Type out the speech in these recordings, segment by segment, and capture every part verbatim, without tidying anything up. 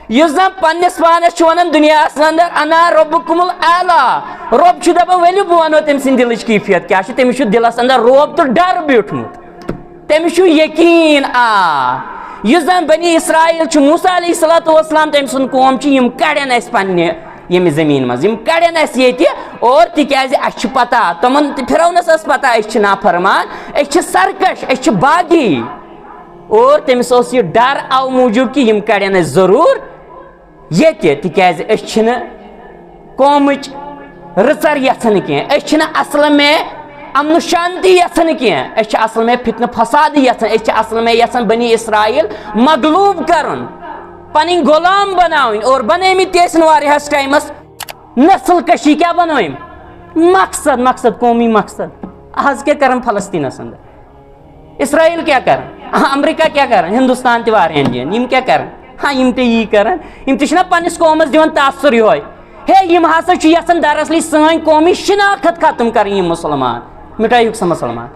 یُس زن پننِس پانس چھُ ونان دُنیاہس اندر، "انا ربکم الاعلی"، رۄب چھُ دپان، "ؤلِو بہٕ ونو تٔمۍ سٕنٛدِ دِلٕچ کیفیت کیٛاہ چھِ"، تٔمِس چھُ دِلس اندر رعب تہٕ ڈر بیوٗٹھمُت، تٔمِس چھُ یقیٖن۔ آ، یُس زن بنی اسرائیل چھُ، موسیٰ علیہ الصلوۃ والسلام، تٔمۍ سُنٛد قوم چھُ، یِم کڑن اسہِ پننہِ ییٚمہِ زٔمیٖن منٛز، یِم کڑن اسہِ ییٚتہِ، اور تِکیازِ اسہِ چھِ پتہ، تِمن تہِ، فرعونس ٲس پتہ أسۍ چھِ نافرمان، أسۍ چھِ سرکش، أسۍ چھِ باغی۔ اور تٔمِس اوس یہِ ڈر اَوٕ موٗجوٗب کہِ یِم کَڑن اَسہِ ضروٗر ییٚتہِ، تِکیٛازِ أسۍ چھِنہٕ قومٕچ رٕژَر یَژھان کینٛہہ، أسۍ چھِنہٕ اَصلہٕ میں اَمن و شانتی یَژھان کینٛہہ، أسۍ چھِ اَصلہٕ میں فِتنہٕ فساد یَژھان، أسۍ چھِ اَصلہٕ میں یَژھان بنی اسرائیل مغلوب کَرُن، پَنٕنۍ غلام بَناوٕنۍ، اور بَنٲومٕتۍ تہِ ٲسۍ واریاہَس ٹایمَس۔ نسل کشی کیٛاہ بَنٲوٕم؟ مقصد، مقصد، قومی مقصد۔ آز کیٛاہ کَرَن فلسطیٖنَس اندر؟ اسرائیل کیٛاہ کران؟ امریکہ کیٛاہ کران؟ ہندوستان تہِ واریاہن جاین۔ یِم کیٛاہ کران؟ ہاں، یِم تہِ یی کران۔ یِم تہِ چھِنہ پننِس قومس دِوان تاثر یِہوے۔ ہے، یِم ہسا چھِ یژھان دراصلی سٲنۍ قومی شناخت ختم کرٕنۍ، یِم مسلمان۔ مٹٲیہُکھ سا مسلمان۔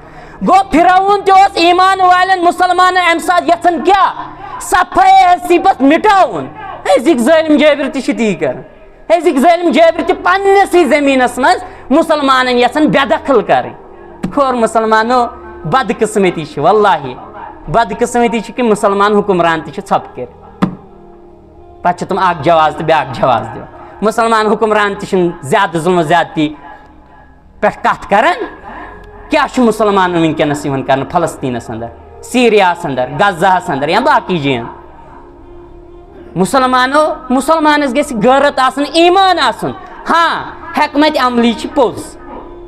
گوٚو، فرعون تہِ اوس ایمان والٮ۪ن مسلمانن امہِ ساتہٕ یژھان کیٛاہ؟ صفحہ حسیبس مٹاوُن۔ أزِکۍ ظٲلم جٲبر تہِ چھِ تی کران۔ أزِکۍ ظٲلم جٲبر تہِ پننِسٕے زٔمیٖنَس منٛز مُسلمانَن یَژھان بے دخل کَرٕنۍ۔ خور مُسلمانو، بدقٕسمتی چھِ، واللہ بدقٕسمتی چھِ کہِ مُسلمان حُکمران تہِ چھِ ژھۄپہٕ کٔرِتھ۔ پَتہٕ چھِ تِم اَکھ جواز تہٕ بیٛاکھ جواز دِوان۔ مُسلمان حُکمران تہِ چھِنہٕ زیادٕ ظُلم و زیادتی پٮ۪ٹھ کَتھ کَران۔ کیٛاہ چھُ مُسلمانَن وٕنکیٚنَس یِوان کَرنہٕ فلسطیٖنَس اندر، سیٖریاہَس اندر، غزہَس اندر یا باقٕے جایَن؟ مُسلمانو، مُسلمانس گژھِ غٲرت آسُن، ایمان آسُن۔ ہاں، حکمت عملی چھِ پوٚز،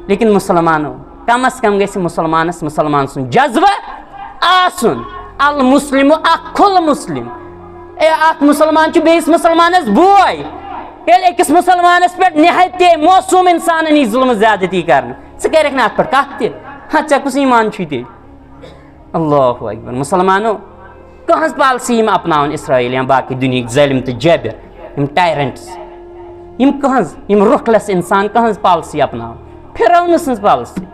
لیکن مُسلمانو، کم از کم گژھِ مُسلمانس مُسلمان سُنٛد جذبہٕ آسُن۔ المسلم اخو المسلم۔ اے، اکھ مُسلمان چھُ بیٚیِس مُسلمانس بوے۔ ییٚلہِ أکِس مُسلمانس پٮ۪ٹھ نہایت تہِ معصوم انسانن یی ظُلمہٕ زیادتی کرنہٕ، ژٕ کرکھ نہٕ اتھ پٮ۪ٹھ کتھ تہِ۔ ہاں، ژےٚ کُس ایمان چھُے تیٚلہِ؟ اللہ اکبر۔ مُسلمانو، کٕہٕنٛز پالسی یِم اپناوان اسرائیل یا باقٕے دُنیہٕکۍ ظٲلِم تہٕ جٲبِر، یِم ٹایرنٹس، یِم کٕہٕنٛز، یِم رُخلس انسان کٕہٕنٛز پالسی اپناوان؟ فرعون سٕنٛز پالسی۔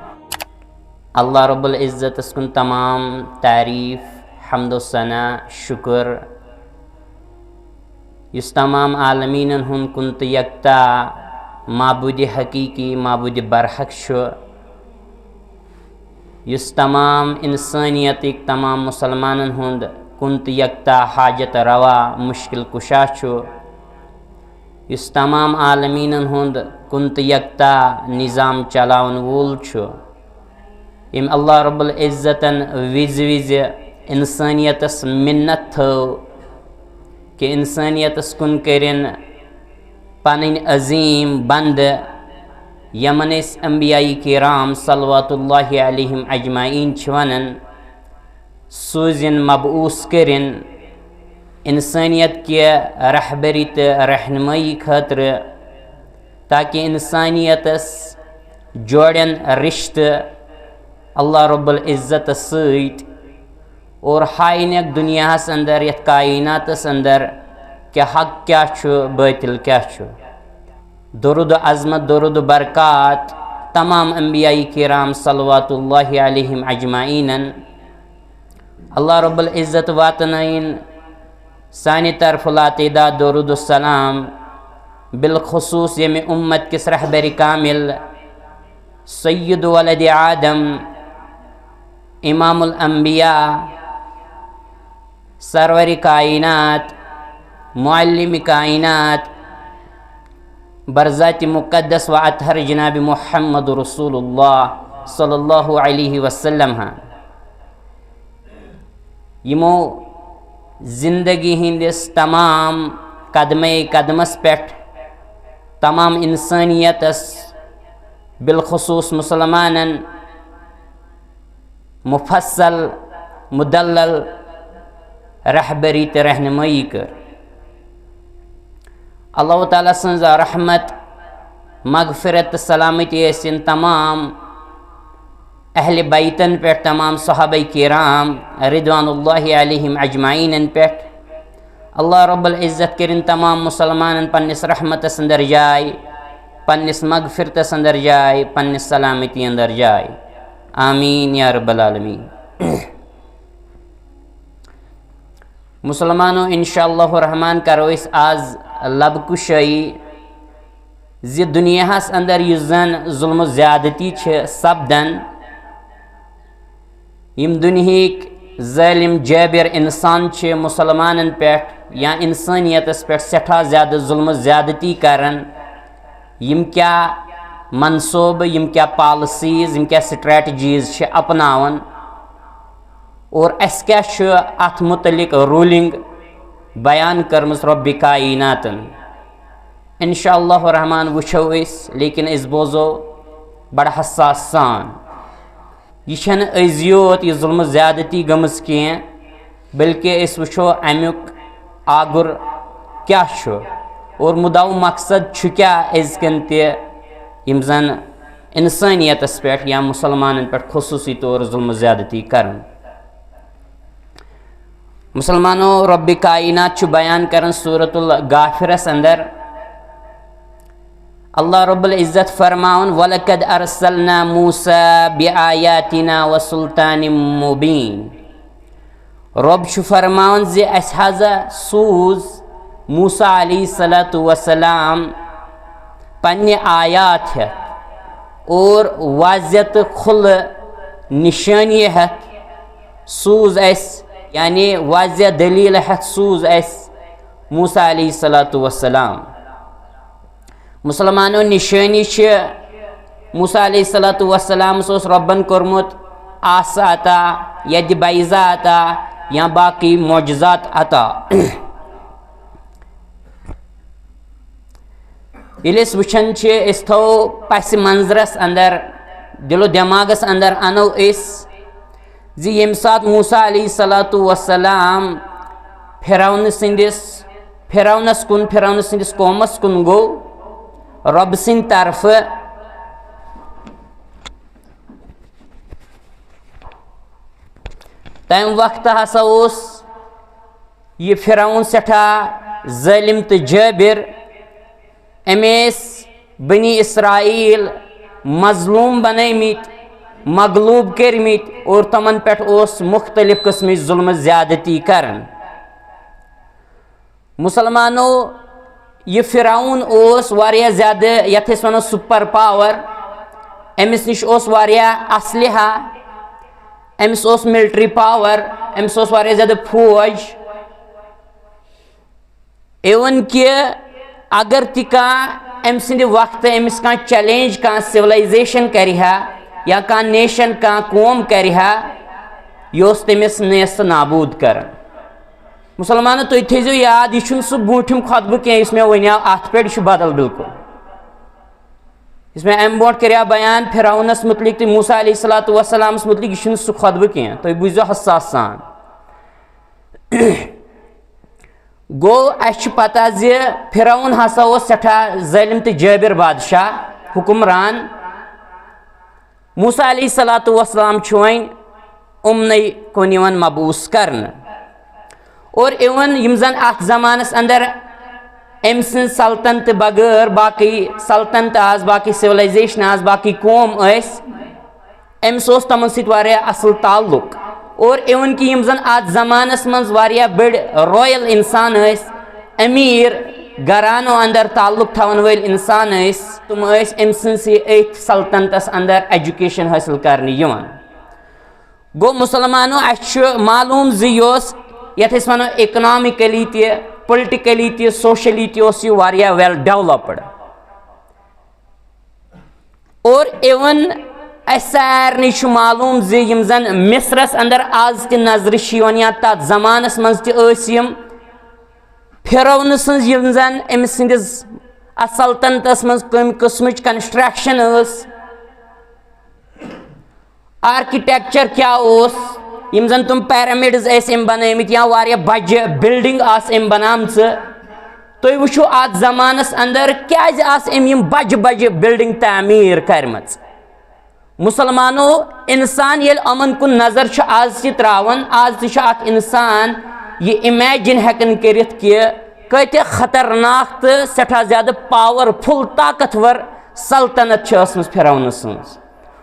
اللہ رب العزتس کُن تمام تعریف، حمد و ثنا، شکر، یُس تمام عالمیٖنن ہُنٛد کُن تہٕ یکتا معبوٗدِ حقیٖقی، معبوٗدِ برحق چھُ، یُس تمام انسٲنیتٕکۍ، تمام مُسلمانن ہُنٛد کُن تہٕ یکتا حاجت روا، مُشکِل کُشا چھُ، یُس تمام عالمیٖنن ہُنٛد کُن تہٕ یکتا نظام چلاون وول چھُ، ییٚمۍ اللہ رب العزتن وِزِ وِزِ انسٲنیتس مِنت تھٲو کہِ انسٲنیتس کُن کٔرِن پنٕنۍ عظیٖم بندٕ، یمن أسۍ انبیاء کرام صلوات اللہ علیہم اجمعین چھِ ونان، سوٗزِن، مبعوث کٔرِن انسٲنیت کہِ رہبری تہٕ رہنمٲیی خٲطرٕ، تاکہِ انسانیتس جوڑن رشتہٕ اللہ رب العزتس سۭتۍ اور ہاینکھ دنیاہس اندر، یتھ کائناتس اندر، کہ حق کیٛاہ چھُ، باطل کیٛاہ چھُ۔ درود و عظمت، درود و برکات تمام انبیاء کرام صلوات اللہ علیہم اجمعینن۔ اللہ رب العزت واتنٲیِن سانہِ طرفہٕ لاتعداد درود و سلام، بالخصوص ییٚمہِ اُمت کِس رہبرِ کامل، سید ولد آدم، امام الانبیاء، سرور کائنات، معلم کائنات، برذات مقدس و اطہر جناب محمد رسول اللہ صلی اللہ علیہ وسلم ہا۔ یِمو زندگی ہٕنٛدِس تمام قدمے قدمس پٮ۪ٹھ تمام انسانیتس، بالخصوص مسلمانن، مفصل، مدلل رہبری تہٕ رہنمٲیی کٔر۔ اللہ تعالیٰ سٕنٛز رحمت، مغفرت تہٕ سلامتی ٲسِن تمام اہل بیتن پٮ۪ٹھ، تمام صحابہ کرام رضوان اللہ علیہم اجمعینن پٮ۪ٹھ۔ اللہ رب العزت کٔرِن تمام مسلمانن پننِس رحمتس اندر جاے، پننِس مغفرتس اندر جاے، پننِس سلامتی اندر جاے۔ آمین یا رب العالمین۔ مسلمانو، انشاءاللہ الرحمن کرو أسۍ آز لب کشٲیی زِ دُنیاہس اندر یُس زن ظلم و زیادتی چھِ سپدان، یِم دُنیہٕکۍ ظٲلم جٲبر انسان چھِ مسلمانن پٮ۪ٹھ یا انسٲنیتس پٮ۪ٹھ سٮ۪ٹھاہ زیادٕ ظلم و زیادتی کران، یِم کیٛاہ منصوبہٕ، یِم کیٛاہ policies، یِم کیٛاہ strategies چھِ اپناوان اور اَسہِ کیٛاہ چھُ اَتھ مُتعلِق ruling بیان کٔرمٕژ رۄبِ کائناتن۔ انشاءاللہ الرحمن وٕچھو أسۍ، لیکن أسۍ بوزو بڑٕ حساس سان۔ یہِ چھَنہٕ أزۍ یوت یہِ ظلم و زیادتی گٔمٕژ کینٛہہ، بلکہِ أسۍ وٕچھو اَمیُک آگُر کیٛاہ چھُ اور مُدعا و مقصد چھُ کیٛاہ أزکٮ۪ن تہِ یِم زن انسٲنیتس پٮ۪ٹھ یا مسلمانن پٮ۪ٹھ خصوٗصی طور ظلم و زیادتی کران۔ مسلمانو، رۄبِ کائنات چھُ بیان کران سورۃ الغافرس اندر، اللہ رب العزت فرماوان، "وَلَقَدْ أَرْسَلْنَا مُوسَىٰ بِآيَاتِنَا وَسُلْطَانٍ مُّبِينٍ۔" رۄب چھُ فرماوان زِ اَسہِ حض سوٗز موسیٰ علیہ الصلوۃ والسلام پننہِ آیات ہٮ۪تھ اور واضح تہٕ کھُلہٕ نشٲنی ہٮ۪تھ سوٗز اَسہِ، یعنی واضح دلیل ہٮ۪تھ سوٗز اَسہِ موسیٰ علیہ الصلوۃ والسلام۔ مسلمانو، نشٲنی چھِ موسیٰ علیہ الصلوۃ والسلامس اوس رۄبن کوٚرمُت آسہٕ عطا، یدِ بیضا عطا یا باقی معجزات عطا۔ ییٚلہِ أسۍ وٕچھان چھِ، أسۍ تھاوو پس منظرس اندر، دل و دماغس اندر انو أسۍ زِ ییٚمہِ ساتہٕ موسیٰ علیہ الصلوۃ والسلام فرعون سٕنٛدِس، فرعونس کُن، فرعون سٕنٛدِس قومس کُن گوٚو رۄبہٕ سٕنٛدِ طرفہٕ، تمہِ وقتہٕ ہسا اوس یہِ فرعون سٮ۪ٹھاہ ظٲلم تہٕ جٲبر۔ أمۍ ٲسۍ بنی اسرائیل مظلوم بنٲومٕتۍ، مغلوب کٔرمٕتۍ اور تِمن پٮ۪ٹھ اوس مختلف قٕسمٕچ ظلم زیادتی کران۔ مسلمانو، یہِ فرعون اوس واریاہ زیادٕ، یتھ أسۍ ونو super power۔ أمِس نِش اوس واریاہ اسلحہ، أمِس اوس military power، أمِس اوس واریاہ زیادٕ فوج۔ Even کہِ اگر تہِ کانٛہہ أمۍ سٕنٛدِ وقتہٕ أمِس کانٛہہ challenge، کانٛہہ civilization کرِ ہا یا کانٛہہ nation، کانٛہہ قوم کرِ ہا، یہِ اوس تٔمِس نیست نابود کران۔ مسلمانو، تُہۍ تھٲیزیو یاد، یہِ چھُنہٕ سُہ برٛونٛٹھِم خطبہٕ کینٛہہ یُس مےٚ وَنیو اَتھ پٮ۪ٹھ، یہِ چھُ بدل بالکل۔ یُس مےٚ اَمہِ برٛونٛٹھ کریو بیان فرعونس مُتعلِق تہٕ موسیٰ علیہ الصلوۃ والسلامس مُتعلِق، یہِ چھُنہٕ سُہ خطبہٕ کینٛہہ، تُہۍ بوٗزیو حساس سان۔ گوٚو، اَسہِ چھِ پتہ زِ فرعون ہسا اوس سٮ۪ٹھاہ ظٲلِم تہٕ جٲبِر بادشاہ، حُکمران۔ موسیٰ علیہ الصلوۃ والسلام چھُ وۄنۍ یِمنٕے کُن یِوان مبعوث کرنہٕ۔ اور even یِم زن اتھ زمانس اندر أمۍ سٕنٛز سلطنت بغٲر باقٕے سلطنت آسہٕ، باقٕے civilization آسہٕ، باقٕے قوم ٲسۍ، أمِس اوس تِمن سۭتۍ واریاہ اصل تعلق۔ اور even کہِ یِم زن اتھ زمانس منٛز واریاہ بٔڑۍ royal انسان ٲسۍ، امیر گھرانو اندر تعلق تھاون وٲلۍ انسان ٲسۍ، تِم ٲسۍ أمۍ سٕنٛدسٕے أتھۍ سلطنتس اندر education حٲصِل کرنہِ یِوان۔ گوٚو مسلمانو، اَسہِ چھُ معلوم زِ یہِ اوس، یَتھ أسۍ وَنو، economically تہِ، politically تہِ، socially تہِ اوس یہِ واریاہ well developed۔ اور even اَسہِ سارنٕے چھُ معلوم زِ یِم زَن مصرَس اندر آز تہِ نظرِ چھِ یِوان یا تَتھ زمانَس منٛز تہِ ٲسۍ یِم فرعون سٕنٛز، یِم زَن أمۍ سٕنٛدِس اَتھ سلطنتَس منٛز کَمہِ قٕسمٕچ construction ٲس، architecture کیٛاہ اوس، یِم زَن تِم pyramids ٲسۍ أمۍ بَنٲومٕتۍ یا واریاہ بَجہِ building آسہٕ أمۍ بَنامژٕ۔ تُہۍ وٕچھِو اَتھ زمانَس اندر کیٛازِ آسہٕ أمۍ یِم بَجہِ بَجہِ building تعمیٖر کَرِمَژٕ۔ مسلمانو، اِنسان ییٚلہِ یِمَن کُن نظر چھُ آز تہِ ترٛاوان، آز تہِ چھُ اَکھ اِنسان یہِ imagine ہٮ۪کان کٔرِتھ کہِ کۭتیٛاہ خطرناک تہٕ سٮ۪ٹھاہ زیادٕ powerful، طاقتور سلطنت چھِ ٲسمٕژ فرعون سٕنٛز۔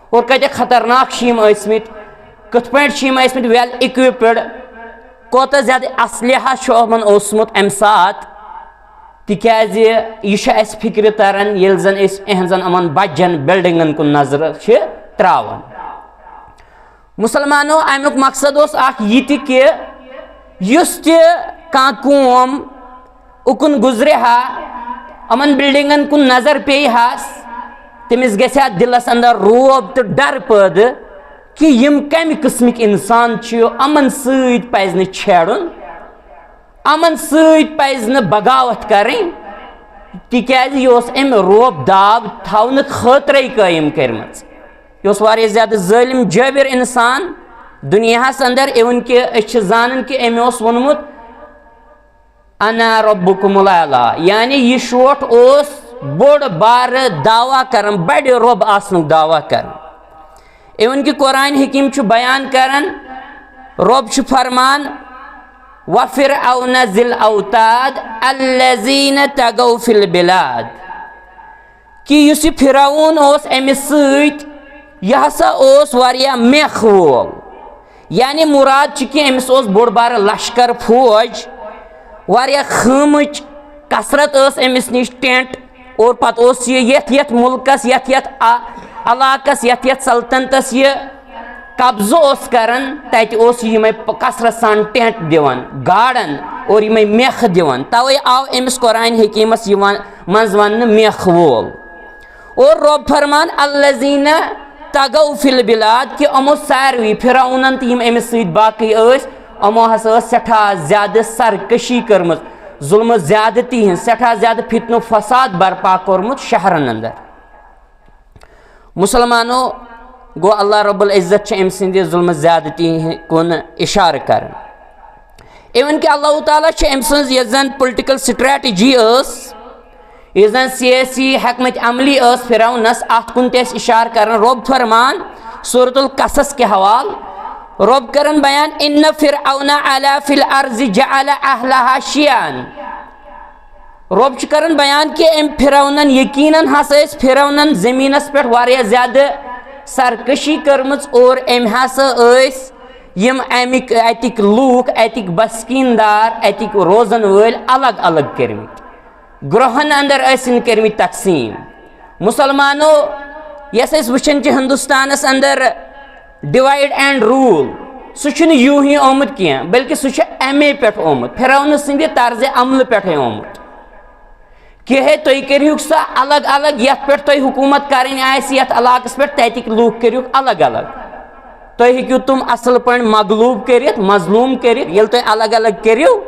اور کۭتیٛاہ خطرناک چھِ یِم ٲسمٕتۍ، کِتھ پٲٹھۍ چھِ یِم ٲسمٕتۍ well equipped۔ کوتاہ زیادٕ اسلحہ چھُ یِمن اوسمُت امہِ ساتہٕ، تِکیازِ یہِ چھُ اسہِ فکرِ تران ییٚلہِ زن أسۍ اِہنٛزن یِمن بجن بلڈنگن کُن نظرٕ چھِ تراوان۔ مسلمانو، امیُک مقصد اوس اکھ یہِ تہِ کہِ یُس تہِ کانٛہہ قوم اُکُن گُزرِ ہا، یِمن بلڈنگن کُن نظر پیٚیہِ ہس، تٔمِس گژھِ ہا دِلس اندر رعب تہٕ ڈر پٲدٕ کہِ یِم کمہِ قٕسمٕکۍ انسان چھِ، یِمن سۭتۍ پزِ نہٕ چھیڑُن، یِمن سۭتۍ پزِ نہٕ بغاوت کرٕنۍ، تِکیازِ یہِ اوس أمۍ رعب داب تھاونہٕ خٲطرَے قٲیِم کٔرمٕژ۔ یہِ اوس واریاہ زیادٕ ظٲلِم جٲبِر انسان دُنیاہس اندر، اِوٕن کہِ أسۍ چھِ زانان کہِ أمۍ اوس ووٚنمُت، "انا ربکم الاعلی"، یعنی یہِ شوٹھ اوس بوٚڑ بارٕ دعویٰ کران، بڑِ رۄب آسنُک دعویٰ کران۔ اِوٕن کہِ قرآن حکیم چھُ بیان کران، رۄب چھُ فرمان، "وفرعون ذی الاوتاد الذین طغوا فی البلاد"، کہِ یُس یہِ فرعون اوس أمِس سۭتۍ، یہِ ہسا اوس واریاہ میکھ وول۔ یعنی مراد چھُ کہِ أمِس اوس بوٚڑ بارٕ لشکر فوج، واریاہ خۭمٕچ کثرت ٲس أمِس نِش، ٹینٹ، اور پتہٕ اوس یہِ یتھ یتھ مُلکس، یتھ یتھ ع-، علاقس، یتھ یتھ سلطنتس یہِ قبضہٕ اوس کران، تتہِ اوس یہِ یِمے پ-، کثرت سان ٹینٹ دِوان، گاڑان اور یِمے میکھ دِوان۔ توے آو أمِس قرآن حکیمس یِوان منٛز وننہٕ میکھ وول۔ اور رۄب فرمان، "الذین طغوا فی البلاد"، کہِ یِمو ساروی فرعونن تہٕ یِم أمِس سۭتۍ باقٕے ٲسۍ، یِمو ہسا ٲس سٮ۪ٹھاہ زیادٕ سرکشی کٔرمٕژ، ظلمہٕ زیادتی ہٕنٛز، سٮ۪ٹھاہ زیادٕ فتنہٕ فساد برپا کوٚرمُت شہرن اندر۔ مسلمانو، گوٚو اللہ رب العزت چھِ أمۍ سٕنٛدِ ظلمہٕ زیادتی کُن اشارٕ کران۔ اِوٕن کہِ اللہ تعالیٰ چھِ أمۍ سٕنٛز یۄس زن پُلٹِکل سٹریٹجی ٲس، یُس زن سیٲسی حکمت عملی ٲس فرعونس، اتھ کُن تہِ اَسہِ اشارٕ کران۔ رۄب فرمان سورۃ القصص کہِ حوالہٕ، رۄب کران بیان، "ان فرعون علا فی الارض جعل اہلہا شیعا"۔ رۄب چھُ کران بیان کہِ أمۍ فرعونن، یقیناً ہسا ٲسۍ فرعونن زٔمیٖنس پٮ۪ٹھ واریاہ زیادٕ سرکشی کٔرمٕژ اور أمۍ ہسا ٲسۍ یِم اَمِکۍ، اَتِکۍ لوٗکھ، اَتِکۍ بسکیٖن دار، اَتِکۍ روزن وٲلۍ الگ الگ کٔرمٕتۍ۔ گروہن اندر ٲسِن کٔرمٕتۍ تقسیٖم۔ مسلمانو، یۄس أسۍ وٕچھان چھِ ہندوستانس اندر divide and rule، سُہ چھُنہٕ یوٗ ہی آمُت کینٛہہ، بلکہِ سُہ چھُ اَمے پٮ۪ٹھ آمُت، فرعون سٕنٛدِ طرزِ عملہٕ پٮ۪ٹھے آمُت۔ کہِ ہے، تُہۍ کٔرِہُکھ سۄ الگ الگ، یتھ پٮ۪ٹھ تۄہہِ حکوٗمت کرٕنۍ آسہِ، یتھ علاقس پٮ۪ٹھ، تتِکۍ لوٗکھ کٔرِہُکھ الگ الگ۔ تُہۍ ہیٚکِو تِم اصل پٲٹھۍ مغلوٗب کٔرِتھ، مظلوٗم کٔرِتھ۔ ییٚلہِ تُہۍ الگ الگ کٔرِو،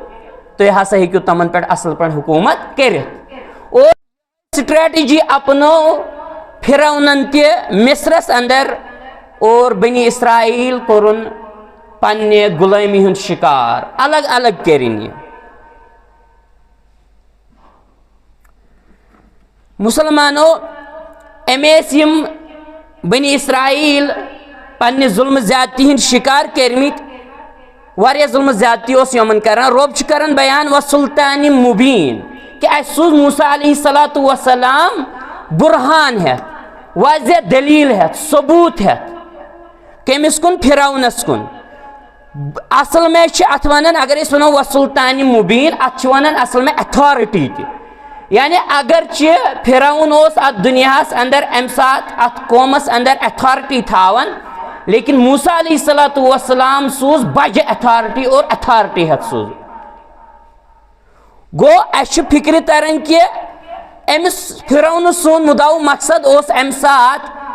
تُہۍ ہسا ہیٚکِو تِمن پٮ۪ٹھ اصل پٲٹھۍ حکوٗمت کٔرِتھ۔ اور سٹریٹجی اپنٲو فرعونن تہِ مصرس اندر، اور بنی اسرائیل کوٚرُن پننہِ غلٲمی ہُنٛد شکار، الگ الگ کٔرِن یہِ۔ مسلمانو، أمۍ ٲسۍ یِم بنی اسرائیل پننہِ ظلمہٕ زیادتی ہٕنٛدۍ شکار کٔرمٕتۍ، واریاہ ظلمہٕ زیادتی اوس یِمن کران۔ رۄب چھُ کران بیان، "و سلطان مبین"، کہِ اَسہِ سوٗز موسیٰ علیہ الصلوۃ والسلام برہان ہٮ۪تھ، واضح دلیل ہٮ۪تھ، ثبوت ہٮ۪تھ۔ کٔمِس کُن؟ فرعونس کُن۔ اصل میں چھِ اتھ ونان، اگر أسۍ ونو و سلطان مبین، اتھ چھِ ونان اصل میں اتھارٹی تہِ۔ یعنی اگر چہِ فرعون اوس اتھ دُنیاہس اندر امہِ ساتہٕ اتھ قومس اندر اتھارٹی تھاوان، لیکن موسیٰ علیہ الصلوۃ والسلام سوٗز بجہِ اتھارٹی اور اتھارٹی ہٮ۪تھ سوٗز۔ گوٚو، اسہِ چھِ فکرِ تران کہِ أمِس فرعون سُنٛد مُدعا و مقصد اوس امہِ ساتہٕ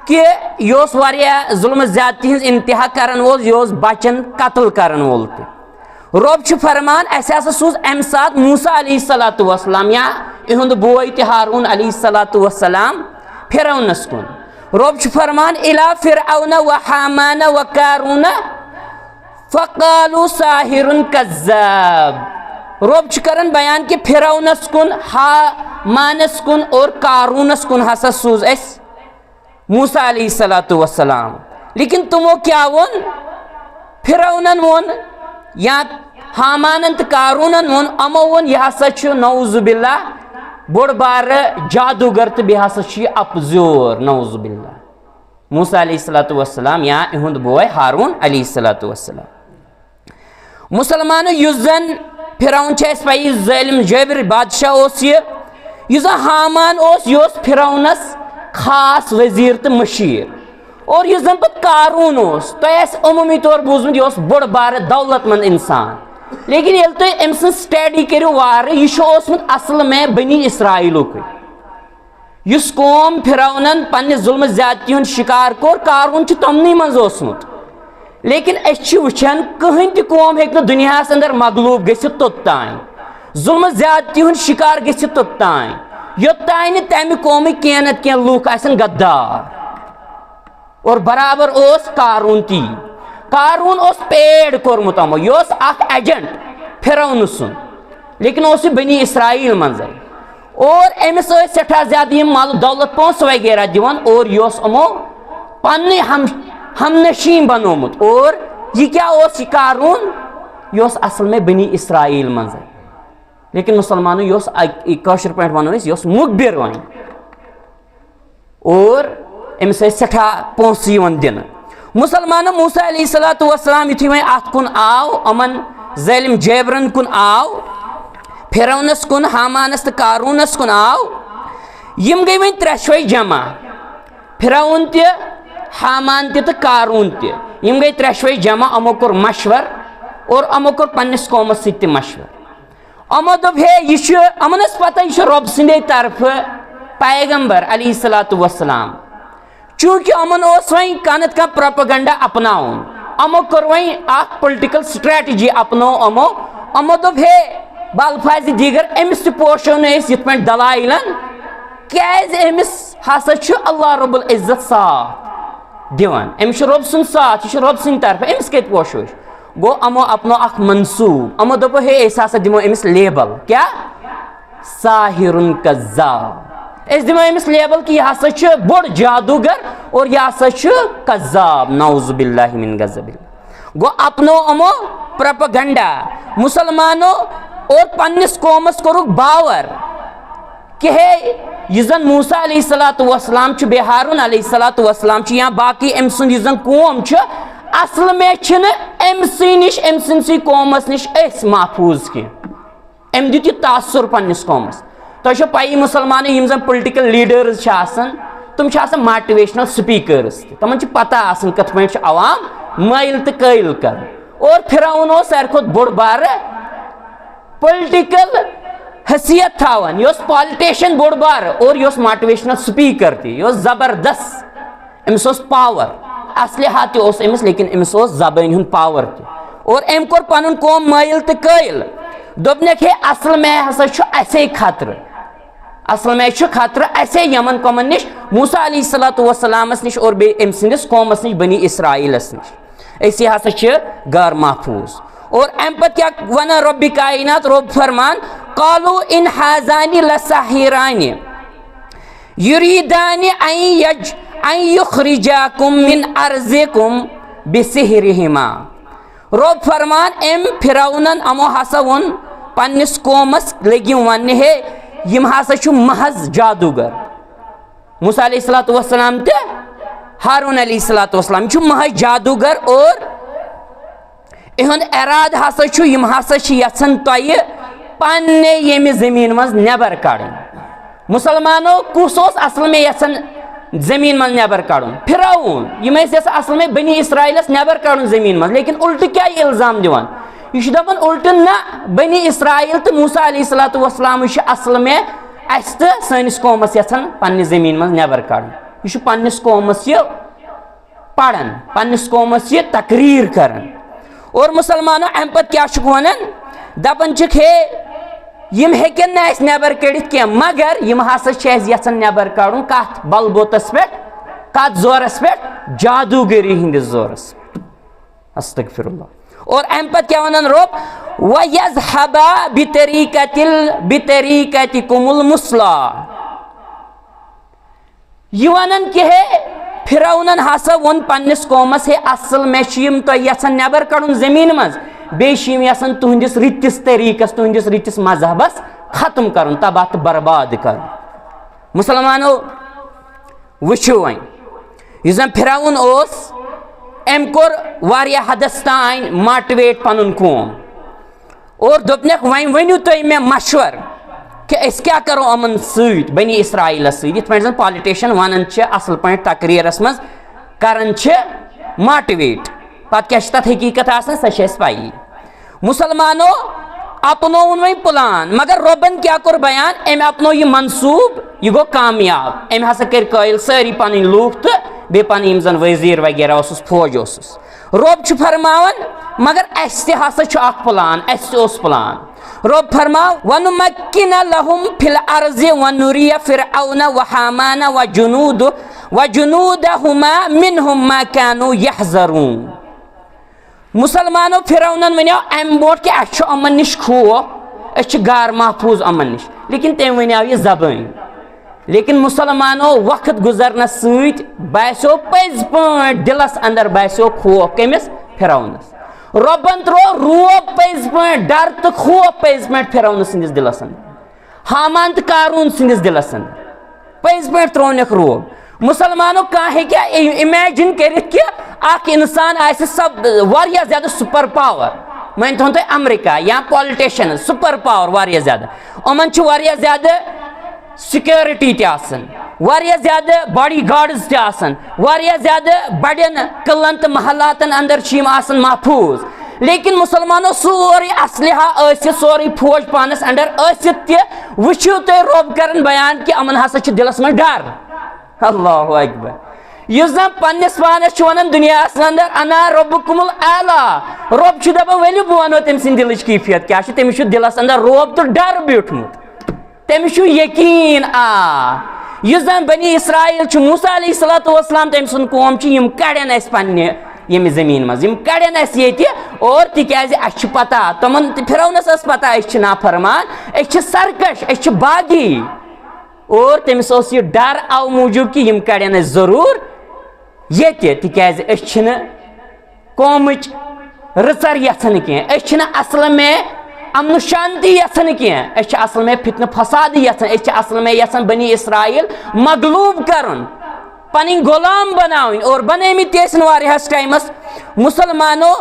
کہِ یہِ اوس واریاہ ظلم زیادتی ہٕنٛز انتہا کرن وول، یہِ اوس بچن قتل کرن وول تہِ۔ رۄب چھُ فرمان، اسہِ ہسا سوٗز امہِ ساتہٕ موسیٰ علیہ الصلوۃ والسلام یا یِہُنٛد بوے تہِ ہارون علیہ الصلوۃ والسلام فرعونس کُن۔ رۄب چھُ فرمان، "الی فرعون و ہامان و قارون فقالوا ساحر کذاب"۔ رۄب چھُ کران بیان کہِ فرعونس کُن، ہامانس کُن اور قارونس کُن ہسا سوٗز اسہِ موسیٰ علیہ الصلوۃ والسلام۔ لیکن تِمو کیٛاہ ووٚن؟ فرعونن ووٚن یا ہامانن تہٕ قارونن ووٚن، یِمو ووٚن، یہِ ہسا چھُ نعوذ باللہ بوٚڑ بارٕ جادوگر تہٕ بیٚیہِ ہسا چھُ یہِ اپزیور، نعوذ باللہ۔ موسیٰ علیہ الصلوۃ والسلام یا یِہُنٛد بوے ہارون علیہ الصلوۃ والسلام۔ مسلمانو، یُس زن فرعون چھُ اَسہِ پَیی، ظٲلِم جٲبِر بادشاہ اوس یہِ۔ یُس زن ہامان اوس، یہِ اوس فرعونس خاص وزیر تہٕ مشیر۔ اور یُس زن پتہٕ قارون اوس، تۄہہِ آسہِ عموٗمی طور بوٗزمُت، یہِ اوس بوٚڑ بارٕ دولت مند انسان۔ لیکن ییٚلہِ تُہۍ أمۍ سٕنٛز study کٔرِو وارٕ، یہِ چھُ اوسمُت اصل میں بنی اسرائیلُکُے۔ یُس قوم فرعونن پننہِ ظلمہٕ زیادتی ہُنٛد شکار کوٚر، قارون چھُ تِمنٕے منٛز اوسمُت۔ لیکن أسۍ چھِ وٕچھان، کٕہٕنۍ تہِ قوم ہیٚکہِ نہٕ دُنیاہس اندر مغلوب گٔژھِتھ توٚت تام، ظلمہٕ زیادتی ہُنٛد شکار گٔژھِتھ توٚت تام، یوٚت تام نہٕ تمہِ قومٕکۍ کینٛہہ نتہٕ کینٛہہ لُکھ آسن غدار۔ اور برابر اوس قارون تی۔ قارون اوس paid کوٚرمُت یِمو، یہِ اوس اکھ agent فرعون سُنٛد، لیکن اوس یہِ بنی اسرائیل منٛزے۔ اور أمِس ٲسۍ سٮ۪ٹھاہ زیادٕ یِم مال دولت، پونٛسہٕ وغیرہ دِوان، اور یہِ اوس یِمو پننُے ہم ہمنشین بنومُت۔ اور یہِ کیٛاہ اوس یہِ قارون؟ یہِ اوس اصل میں بنی اسرائیل منٛزے، لیکن مسلمانو، یہِ اوس اکہِ، یہِ کٲشِر پٲٹھۍ ونو أسۍ، یہِ اوس مُخبِر وۄنۍ۔ اور أمِس ٲسۍ سٮ۪ٹھاہ پونٛسہٕ یِوان دِنہٕ۔ مسلمانو، موسیٰ علیہ الصلوۃ والسلام یُتھُے وۄنۍ اَتھ کُن آو، یِمن ظٲلِم جٲبرن کُن آو، فرعونس کُن، ہامانس تہٕ قارونس کُن آو، یِم گٔے وۄنۍ ترٛٮ۪شوَے جمع، فرعون تہِ، ہامان تہِ تہٕ قارون تہِ۔ یِم گٔے ترٛٮ۪شوَے جمع، یِمو کوٚر مشور اور یِمو کوٚر پننِس قومس سۭتۍ تہِ مشور۔ یِمو دوٚپ، ہے، یہِ چھُ، یِمن ٲس پتہ، یہِ چھُ رۄب سٕنٛدے طرفہٕ پیغمبر علیہ الصلوۃ والسلام۔ چونکہ یِمن اوس وۄنۍ کانٛہہ نتہٕ کانٛہہ propaganda اپناوُن، یِمو کٔر وۄنۍ اکھ political strategy اپنٲو یِمو۔ یِمو دوٚپ، ہے، بالفاظِ دیگر، أمِس تہِ پوشو نہٕ أسۍ یِتھ پٲٹھۍ دلائلن، کیازِ أمِس ہسا چھُ اللہ رب العزت ساتھ دِوان، أمِس چھُ رۄب سُنٛد ساتھ، یہِ چھُ رۄب سٕنٛدِ طرفہٕ، أمِس کتہِ پوشو أسۍ؟ گوٚو، یِمو اپنو اکھ منصوٗب، یِمو دوٚپ، ہے، أسۍ ہسا دِمو أمِس label، کیٛاہ؟ ساحر کذاب۔ أسۍ دِمو أمِس label کہِ یہِ ہسا چھُ بوٚڑ جادوگر اور یہِ ہسا چھُ کذاب، نعوذ باللہ من غضب اللہ۔ گوٚو، اپنو یِمو propaganda مسلمانو اور پننِس قومس کوٚرُکھ باور کہِ ہے، یُس زن موسیٰ علیہ الصلوۃ والسلام چھُ، بیٚیہِ ہارون علیہ الصلوۃ والسلام چھُ، یا باقٕے أمۍ سُنٛد یُس زن قوم چھُ، اصل میں چھِنہٕ أمۍ سٕے نِش، أمۍ سٕنٛدسٕے قومس نِش أسۍ محفوٗظ کینٛہہ۔ أمۍ دیُت یہِ تاثر پننِس قومس۔ تۄہہِ چھو پَیی، مسلمانٕے یِم زن political leaders چھِ آسان، تِم چھِ آسان motivational speakers تہِ۔ تِمن چھِ پتہ آسان کِتھ پٲٹھۍ چھُ عوام مٲیِل تہٕ قٲیِل کرُن۔ اور فرعون اوس ساروی کھۄتہٕ بوٚڑ بارٕ political حیثیت تھاوان، یہِ اوس politician بوٚڑ بارٕ اور یہِ اوس motivational speaker تہِ، یہِ اوس زبردست۔ أمِس اوس power، اسلحہ تہِ اوس أمِس، لیکن أمِس اوس زبٲنۍ ہُنٛد power تہِ۔ اور أمۍ کوٚر پنُن قوم مٲیِل تہٕ قٲیِل۔ دوٚپنَکھ، ہے، اصل میں ہسا چھُ اسے خطرٕ، اصل میں چھُ خطرٕ اسے یمن قومن نِش، موسیٰ علیہ الصلوۃ والسلامس نِش اور بیٚیہِ أمۍ سٕنٛدِس قومس نِش، بنی اسرائیلس نِش۔ أسی ہسا چھِ غٲر محفوٗظ۔ اور امہِ پتہٕ کیٛاہ ونان رۄبِ کائنات؟ رۄب فرمان، قالوا ان هذان لساحران یریدان ان یج-، ان یخرجاکم من ارضکم بسحرہما۔ رۄب فرمان، أمۍ فرعونن یِمو ہسا ووٚن پننِس قومس، لٔگِم وننہِ، ہے، یِم ہسا چھِ محض جادوگر۔ موسیٰ علیہ الصلوۃ والسلام تہٕ ہارون علیہ الصلوۃ والسلام، یِم چھِ محض جادوگر اور یِہُنٛد ارادٕ ہسا چھُ، یِم ہسا چھِ یژھان تۄہہِ پننہِ ییٚمہِ زٔمیٖن منٛز نٮ۪بر کڑٕنۍ۔ مسلمانو، کُس اوس اصل میں یژھان زٔمیٖن منٛز نٮ۪بر کڑُن؟ فرعون۔ یِم ٲسۍ یژھان اصل میں بنی اسرائیلس نٮ۪بر کڑُن زٔمیٖن منٛز، لیکن الٹہٕ کیٛاہ الزام دِوان؟ یہِ چھُ دپان الٹہٕ، نہ، بنی اسرائیل تہٕ موسیٰ علیہ الصلوۃ والسلام چھِ اصل میں اسہِ تہٕ سٲنِس قومس یژھان پننہِ زٔمیٖن منٛز نٮ۪بر کڑُن۔ یہِ چھُ پننِس قومس یہِ پران، پننِس قومس یہِ تقریر کران۔ اور مسلمانو، امہِ پتہٕ کیٛاہ چھُکھ ونان؟ دپان چھِکھ، ہے، یِم ہیٚکن نہٕ اسہِ نٮ۪بر کٔڑِتھ کینٛہہ، مگر یِم ہسا چھِ اسہِ یژھان نٮ۪بر کڑُن۔ کتھ بلبوتس پٮ۪ٹھ؟ کتھ زورس پٮ۪ٹھ؟ جادوگری ہٕنٛدِس زورس پٮ۪ٹھ۔ استغفر اللہ۔ اور امہِ پتہٕ کیٛاہ ونان رۄب؟ وَيَذْهَبَا بِطَرِيقَةِ ال-، بِطَرِيقَتِكُمُ الْمُثْلَىٰ۔ یہِ ونان کہِ ہے، فرعونن ہسا ووٚن پننِس قومس، ہے، اصل میں چھِ یِم تۄہہِ یژھان نٮ۪بر کڑُن زٔمیٖن منٛز، بیٚیہِ چھِ یِم یژھان تُہنٛدِس رٕتِس طریٖقس، تُہنٛدِس رٕتِس مذہبس ختم کرُن، تباہ تہٕ برباد کرُن۔ مسلمانو، وٕچھِو وۄنۍ، یُس زن فرعون اوس، أمۍ کوٚر واریاہ حدس تام motivate پنُن قوم۔ اور دوٚپنَکھ، "وۄنۍ ؤنِو تُہۍ مےٚ مشور کہِ أسۍ کیٛاہ کَرو یِمَن سۭتۍ، بنی اسرائیلَس سۭتۍ؟" یِتھ پٲٹھۍ زَن politician وَنان چھِ اَصٕل پٲٹھۍ تقریٖرَس منٛز، کَران چھِ motivate۔ پَتہٕ کیٛاہ چھِ تَتھ حقیٖقت آسان، سۄ چھِ اَسہِ پَیی۔ مُسلمانو اپنووُن وۄنۍ plan، مگر رۄبن کیٛاہ کوٚر بیان؟ أمۍ اپنوو یہِ منصوٗبہٕ، یہِ گوٚو کامیاب۔ أمۍ ہسا کٔرۍ قٲیِل سٲری پنٕنۍ لوٗکھ تہٕ بیٚیہِ پنٕنۍ یِم زن وزیٖر وغیرہ اوسُس، فوج اوسُس۔ رۄب چھُ فرماوان، مگر اَسہِ تہِ ہسا چھُ اکھ plan، اَسہِ تہِ اوس plan۔ رۄب فرماو، "ونمکن لہم فی الارض ونری فرعون وہامان وجنود، وجنودہما منہم ما کانوا یحذرون۔" مُسلمانو فرعونن ونیو امہِ برونٹھ کہِ اسہِ چھُ یِمن نِش خوف، أسۍ چھِ غار محفوٗظ یِمن نِش، لیکن تٔمۍ ونیو یہِ زبٲنۍ۔ لیکن مُسلمانو وقت گُزرنس سۭتۍ باسیو پٔزۍ پٲٹھۍ دِلس اندر باسیو خوف کٔمِس؟ فرعونس۔ رۄبن ترٛوو رعب پٔزۍ پٲٹھۍ، ڈر تہٕ خوف پٔزۍ پٲٹھۍ فرعون سٕنٛدِس دِلس اندر۔ ہامان تہٕ قارون سٕنٛدِس دِلس اندر پٔزۍ پٲٹھۍ ترٛوونکھ رعب۔ مُسلمانو کانٛہہ ہیٚکیٛاہ اِ-، imagine کٔرِتھ کہِ اکھ انسان آسہِ سب-، واریاہ زیادٕ super power، مٲنۍ تھٲون تُہۍ امریکہ یا politician super power واریاہ زیادٕ، یِمن چھِ واریاہ زیادٕ security تہِ آسان، واریاہ زیادٕ bodyguards تہِ آسان، واریاہ زیادٕ بڑٮ۪ن قلعن تہٕ محلاتن اندر چھِ یِم آسان محفوٗظ۔ لیکن مُسلمانو سورُے اسلحہ ٲسِتھ، سورُے فوج پانس اندر ٲسِتھ تہِ، وٕچھِو تُہۍ رۄب کران بیان کہِ یِمن ہسا چھُ دِلس منٛز ڈر۔ اللہ اکبر۔ یُس زن پننِس پانس چھُ ونان دُنیاہس اندر، "انا ربکم الاعلی"، رۄب چھُ دپان، "ؤلِو بہٕ ونو تٔمۍ سٕنٛدِ دِلٕچ کیفیت کیٛاہ چھِ"، تٔمِس چھُ دِلس اندر رعب تہٕ ڈر بیوٗٹھمُت۔ تٔمِس چھُ یقیٖن، آ، یُس زن بنی اسرائیل چھُ، موسیٰ علیہ الصلوۃ والسلام، تٔمۍ سُنٛد قوم چھُ، یِم کڑن اسہِ پننہِ ییٚمہِ زٔمیٖن منٛز، یِم کڑن اسہِ ییٚتہِ، اور تِکیازِ اسہِ چھِ پتہ، تِمن تہِ، فرعونس ٲس پتہ، أسۍ چھِ نافرمان، أسۍ چھِ سرکش، أسۍ چھِ باغی۔ اور تٔمِس اوس یہِ ڈر اَوٕ موٗجوٗب کہِ یِم کڑن أسۍ ضروٗر ییٚتہِ، تِکیازِ أسۍ چھِنہٕ قومٕچ رٕژر یژھان کینٛہہ، أسۍ چھِنہٕ اصل میں امن و شانتی یژھان کینٛہہ، أسۍ چھِ اصل میں فتنہٕ فسادٕے یژھان، أسۍ چھِ اصل میں یژھان بنی اسرائیل مغلوب کرُن، پنٕنۍ غلام بناوٕنۍ، اور بنٲومٕتۍ تہِ ٲسۍ واریاہس ٹایمس۔ مُسلمانو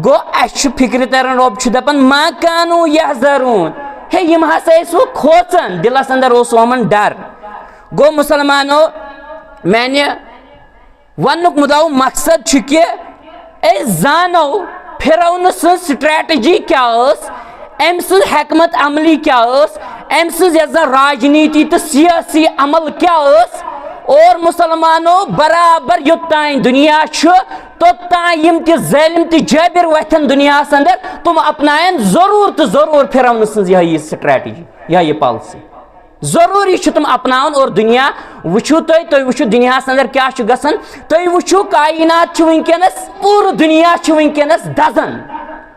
گوٚو، اسہِ چھُ فکرِ تران، رۄب چھُ دپان، "ما کانوا یحذرون"، ہے، یِم ہسا ٲسۍ وۄنۍ کھوژان، دِلس اندر اوس یِمن ڈر۔ گوٚو مُسلمانو، میانہِ وننُک مُدعا و مقصد چھُ کہِ أسۍ زانو فرعون سٕنٛز strategy کیٛاہ ٲس، أمۍ سٕنٛز حکمت عملی کیٛاہ ٲس، أمۍ سٕنٛز یۄس زن راجنیتی تہٕ سیٲسی عمل کیٛاہ ٲس۔ اور مُسلمانو، برابر یوٚت تام دُنیا چھُ، توٚت تام یِم تہِ ظٲلم تہٕ جٲبر وۄتھن دُنیاہس اندر، تِم اپناون ضروٗر تہٕ ضروٗر فرعون سٕنٛز یِہے یہِ strategy، یِہے یہِ policy۔ ضروٗری چھُ تِم اپناوُن اور دُنیا وٕچھِو تُہۍ، تُہۍ وٕچھِو دُنیاہَس اندر کیٛاہ چھُ گژھان، تُہۍ وٕچھِو کائنات چھُ وٕنکیٚنَس، پوٗرٕ دُنیا چھُ وٕنکیٚنَس دَزان،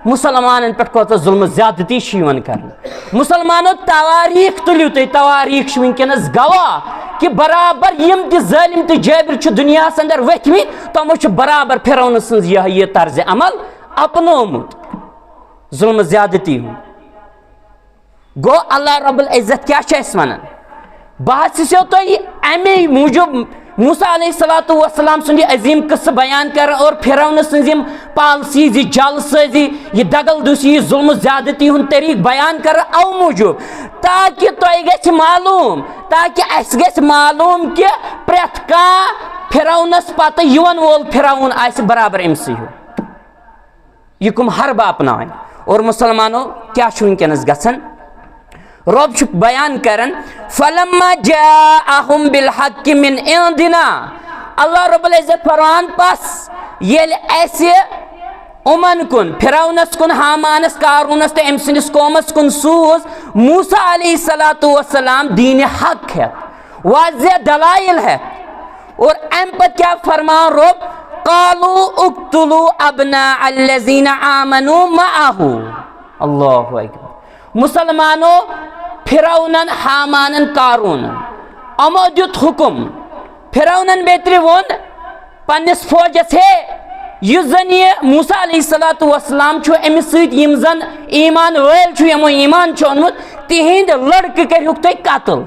مُسلمانَن پٮ۪ٹھ کۭژاہ ظُلمہٕ زیادتی چھِ یِوان کرنہٕ۔ مُسلمانو تواریٖخ تُلِو تُہۍ، تواریٖخ چھُ وٕنکیٚنَس گواہ کہِ برابر یِم تہِ ظٲلِم تہٕ جٲبِر چھِ دُنیاہَس اندر ؤتھۍ مٕتۍ، تِمو چھُ برابر فرعون سٕنٛز یِہے یہِ طرزِ عمل اپنومُت، ظُلمہٕ زیادتی ہُنٛد۔ گوٚو، اللہ رب العزت کیٛاہ چھُ اَسہِ وَنان؟ بہٕ حظ چھُسو تۄہہِ اَمے موٗجوٗب موسیٰ علیہ الصلوۃ والسلام سُنٛد یہِ عظیٖم قصہٕ بیان کران اور فرعون سٕنٛز یِم policies، یہِ جعل سٲزی، یہِ دغل دوسی، یہِ ظُلمہٕ زیادتی ہُنٛد طریٖقہٕ بیان کران اَوٕ موٗجوٗب، تاکہِ تۄہہِ گژھِ معلوٗم، تاکہِ اَسہِ گژھِ معلوٗم کہِ پرٛٮ۪تھ کانٛہہ فرعونس پتہٕ یِوان وول فرعون آسہِ برابر أمۍ سٕے ہیوٗ۔ یہِ کٕم حربہٕ اپناوٕنۍ۔ اور مُسلمانو، کیٛاہ چھُ وٕنکیٚنَس گژھان؟ رۄب چھُ بیان کران، "فلما جاءہم بالحق من عندنا۔" اللہ رب العزت فرمان، پس ییٚلہِ اَسہِ یِمن کُن، فرعونس کُن، ہامانس، قارونس تہٕ أمۍ سٕنٛدِس قومس کُن سوٗز موسیٰ علیہ الصلوۃ والسلام دینِ حق ہٮ۪تھ، واضح دلائل ہٮ۪تھ۔ اور امہِ پتہٕ کیٛاہ فرمان رۄب؟ "قالوا اقتلوا ابناء الذين آمنوا معه۔" اللہ اکبر۔ مُسلمانو، فرعونن، ہامانن، قارونن، یِمو دیُت حُکم۔ فرعونن بیترِ ووٚن پننِس فوجس، "ہے، یُس زن یہِ موسیٰ علیہ الصلوۃ والسلام چھُ، أمِس سۭتۍ یِم زن ایمان وٲلۍ چھِ، یِمو ایمان چھُ اوٚنمُت، تِہنٛدۍ لڑکہٕ کٔرۍہُکھ تُہۍ قتل۔"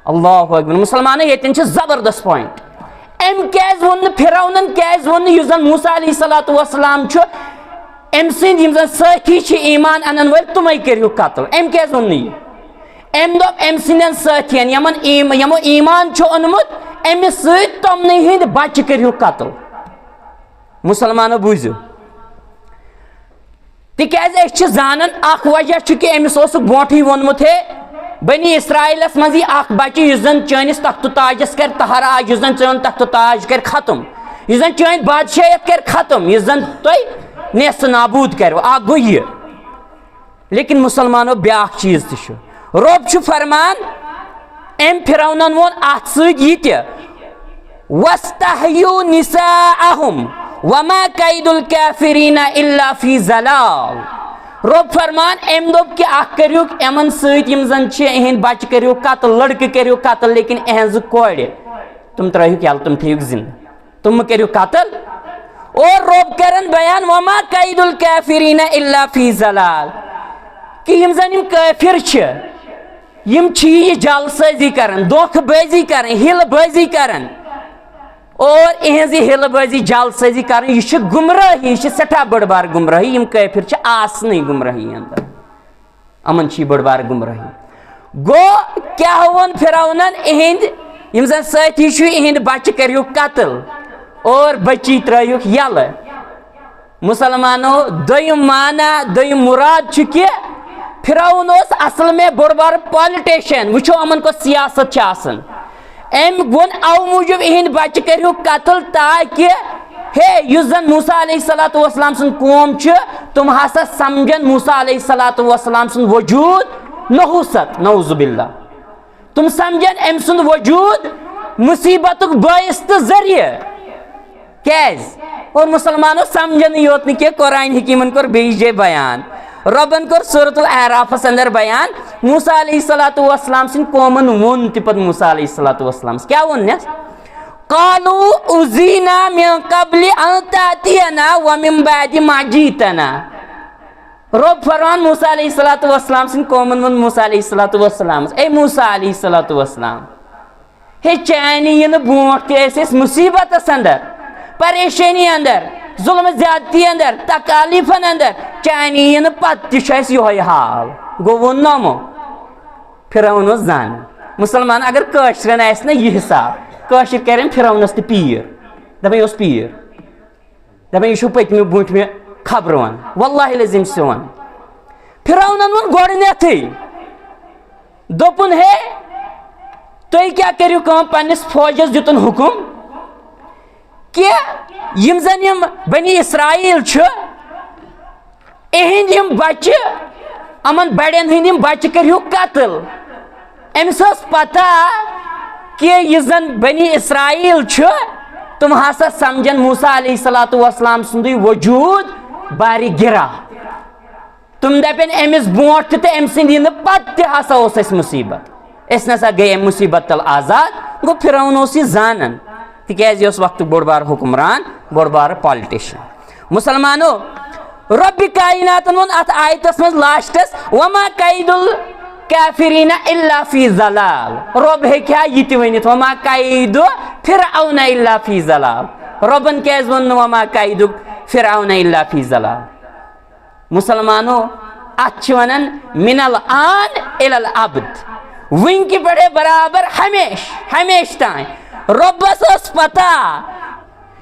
اللہ اکبر۔ مُسلمانو، ییٚتٮ۪ن چھِ زبردست point۔ أمۍ کیٛازِ ووٚن نہٕ، فرعونن کیٛازِ ووٚن نہٕ، یُس زن موسیٰ علیہ الصلوۃ والسلام چھُ، أمۍ سٕنٛدۍ یِم زَن سٲتھی چھِ ایٖمان اَنَن وٲلۍ، تِمَے کٔرِو قتل۔ أمۍ کیٛازِ اوٚن نہٕ یہِ؟ أمۍ دوٚپ أمۍ سٕنٛدٮ۪ن سٲتھیَن، یِمَن ایٖم-، یِمو ایٖمان چھُ اوٚنمُت، أمِس سۭتۍ تِمنٕے ہٕنٛدۍ بَچہٕ کٔرِو قتل۔ مُسلمانو، بوٗزِو، تِکیٛازِ أسۍ چھِ زانان، اَکھ وجہ چھُ کہِ أمِس اوسُکھ برونٛٹھٕے ووٚنمُت، ہے، بنی اسرائیلس منٛز یی اکھ بچہِ، یُس زن چٲنِس تخت و تاجس کرِ تہر آج، یُس زن چٲنۍ تخت و تاج کرِ ختم، یُس زن چٲنۍ بادشاہیت کرِ ختم، یُس زن تۄہہِ نیست نابود کرِ۔ اکھ گوٚو یہِ۔ لیکن مسلمانو، بیاکھ چیٖز تہِ چھُ۔ رۄب چھُ فرمان، أمۍ فرعونن ووٚن اتھ سۭتۍ یہِ تہِ، "واستحیوا نساءہم وما کید الکافرین الا فی ضلال۔" رۄب فرمان، أمۍ دوٚپ کہِ اکھ کٔرِو یِمن سۭتۍ، یِم زن چھِ، یِہِنٛدۍ بچہِ کٔرِو قتل، لڑکہٕ کٔرِو قتل، لیکن یِہنٛزٕ کورِ تِم ترٲیہُکھ یَلہٕ، تِم تھٲیِکھ زِندٕ، تِم مہٕ کٔرِو قتل۔ اور رۄب کرن بیان، "وما کید الکافرین الا فی ضلال"، کہِ یِم زن یِم کٲفِر چھِ، یِم چھِ یہِ جعل سٲزی کران، دھوکہٕ بٲزی کران، ہیلہٕ بٲزی کران۔ اور یِہنٛز یہِ ہیلہٕ بٲزی، جعل سٲزی کران، یہِ چھِ گمراہی، یہِ چھِ سٮ۪ٹھاہ بٔڑ بار گمراہی۔ یِم کٲفِر چھِ آسنٕے گمراہی اندر، یِمن چھِ یہِ بٔڑ بار گمراہی۔ گوٚو کیٛاہ ووٚن فرعونن؟ یِہنٛدۍ یِم زن سٲتھی چھِ، یِہنٛدۍ بچہِ کٔرِو قتل اور بچی ترٲیہُکھ یَلہٕ۔ مسلمانو، دوٚیِم معنی، دوٚیِم مُراد چھُ کہِ فرعون اوس اصل میں بوٚڑ بار پالٹیشن۔ وٕچھو، یِمن کۄس سیاست چھِ آسان۔ أمۍ ووٚن اَوٕ موٗجوٗب یِہنٛدۍ بچہِ کٔرِو قتل، تاکہِ ہے، یُس زن موسیٰ علیہ الصلوۃ والسلام سُنٛد قوم چھُ، تِم ہسا سمجھن موسیٰ علیہ الصلوۃ والسلام سُنٛد وجوٗد نحوست، نعوذ باللہ۔ تِم سمجھن أمۍ سُنٛد وجوٗد مُصیبتُک بٲعث تہٕ ذٔریعہٕ۔ کیٛازِ؟ اور مسلمانو، سمجھنٕے یوت نہٕ کینٛہہ، قرآن حکیٖمن کوٚر بیٚیِس جایہِ بیان۔ رۄبن کوٚر سورۃ الاعرافس اندر بیان، موسیٰ علیہ الصلوۃ والسلام سٕنٛدۍ قومن ووٚن تہِ پتہٕ موسیٰ علیہ الصلوۃ والسلامس۔ کیٛاہ ووٚن نس؟ "قالوا اوذینا من قبل ان تأتینا ومن بعد ما جئتنا۔" رۄب فرمان موسیٰ علیہ الصلوۃ والسلام سٕنٛدۍ قومن ووٚن موسیٰ علیہ الصلوۃ والسلامس، "اے موسیٰ علیہ الصلوۃ والسلام، ہے، چانہِ یِنہٕ برونٛٹھ تہِ ٲسۍ أسۍ مُصیبتس اندر، پریشٲنی اندر، ظلم زیادتی اندر، تکالیفن اندر، چانہِ یِنہٕ پتہٕ تہِ چھُ اَسہِ یِہوٚے حال۔" گوٚو ووٚن نہ یِمو۔ فرعون اوس زانان۔ مسلمان اگر کٲشرٮ۪ن آسہِ نہ یہِ حساب، کٲشِر کرن فرعونس تہِ پیٖر۔ دپان، "یہِ اوس پیٖر۔" دپان، "یہِ چھُو پٔتمہِ برونٛٹھمہِ خبرٕ ونان۔" واللہ العظیم چھُ سُہ ونان۔ فرعونن ووٚن گۄڈٕنیتھٕے، دوٚپُن، "ہے، تُہۍ کیٛاہ کٔرِو کٲم؟" پننِس فوجس دیُتُن حُکُم کہِ یِم زن یِم بنی اسرائیل چھِ، اِہِنٛدۍ یِم بچہِ، یِمن بڑٮ۪ن ہٕنٛدۍ یِم بچہِ کٔرِو قتل۔ أمِس ٲس پتہ کہِ یہِ زن بنی اسرائیل چھُ، تِم ہسا سمجھن موسیٰ علیہ الصلوۃ والسلام سُنٛدُے وجوٗد بارِ گِرا۔ تِم دپن أمِس برونٛٹھ تہِ تہٕ أمۍ سٕنٛدِ یِنہٕ پتہٕ تہِ ہسا اوس اَسہِ مُصیبت۔ أسۍ نسا گٔے اَمہِ مُصیبت تل آزاد۔ گوٚو، فرعون اوس یہِ زانان، تِکیٛازِ یہِ اوس وقتُک بوٚڑ بار حُکمران، بوٚڑ بار پالٹیشن۔ مسلمانو، رۄبِ کایناتن ووٚن اتھ آیتس منٛز لاسٹس، "وما کید الکافرین الا فی ضلال۔" رۄب ہیٚکہِ ہا یہِ تہِ ؤنِتھ، "وما کید فرعون الا فی ضلال۔" رۄبن کیٛازِ ووٚن نہٕ "وما کید فرعون الا فی ضلال"؟ مسلمانو، اتھ چھِ ونان من الآن الی الابد، وٕنکہِ پٮ۪ٹھے برابر ہمیشہِ، ہمیشہِ تام۔ رۄبس ٲس پتہ،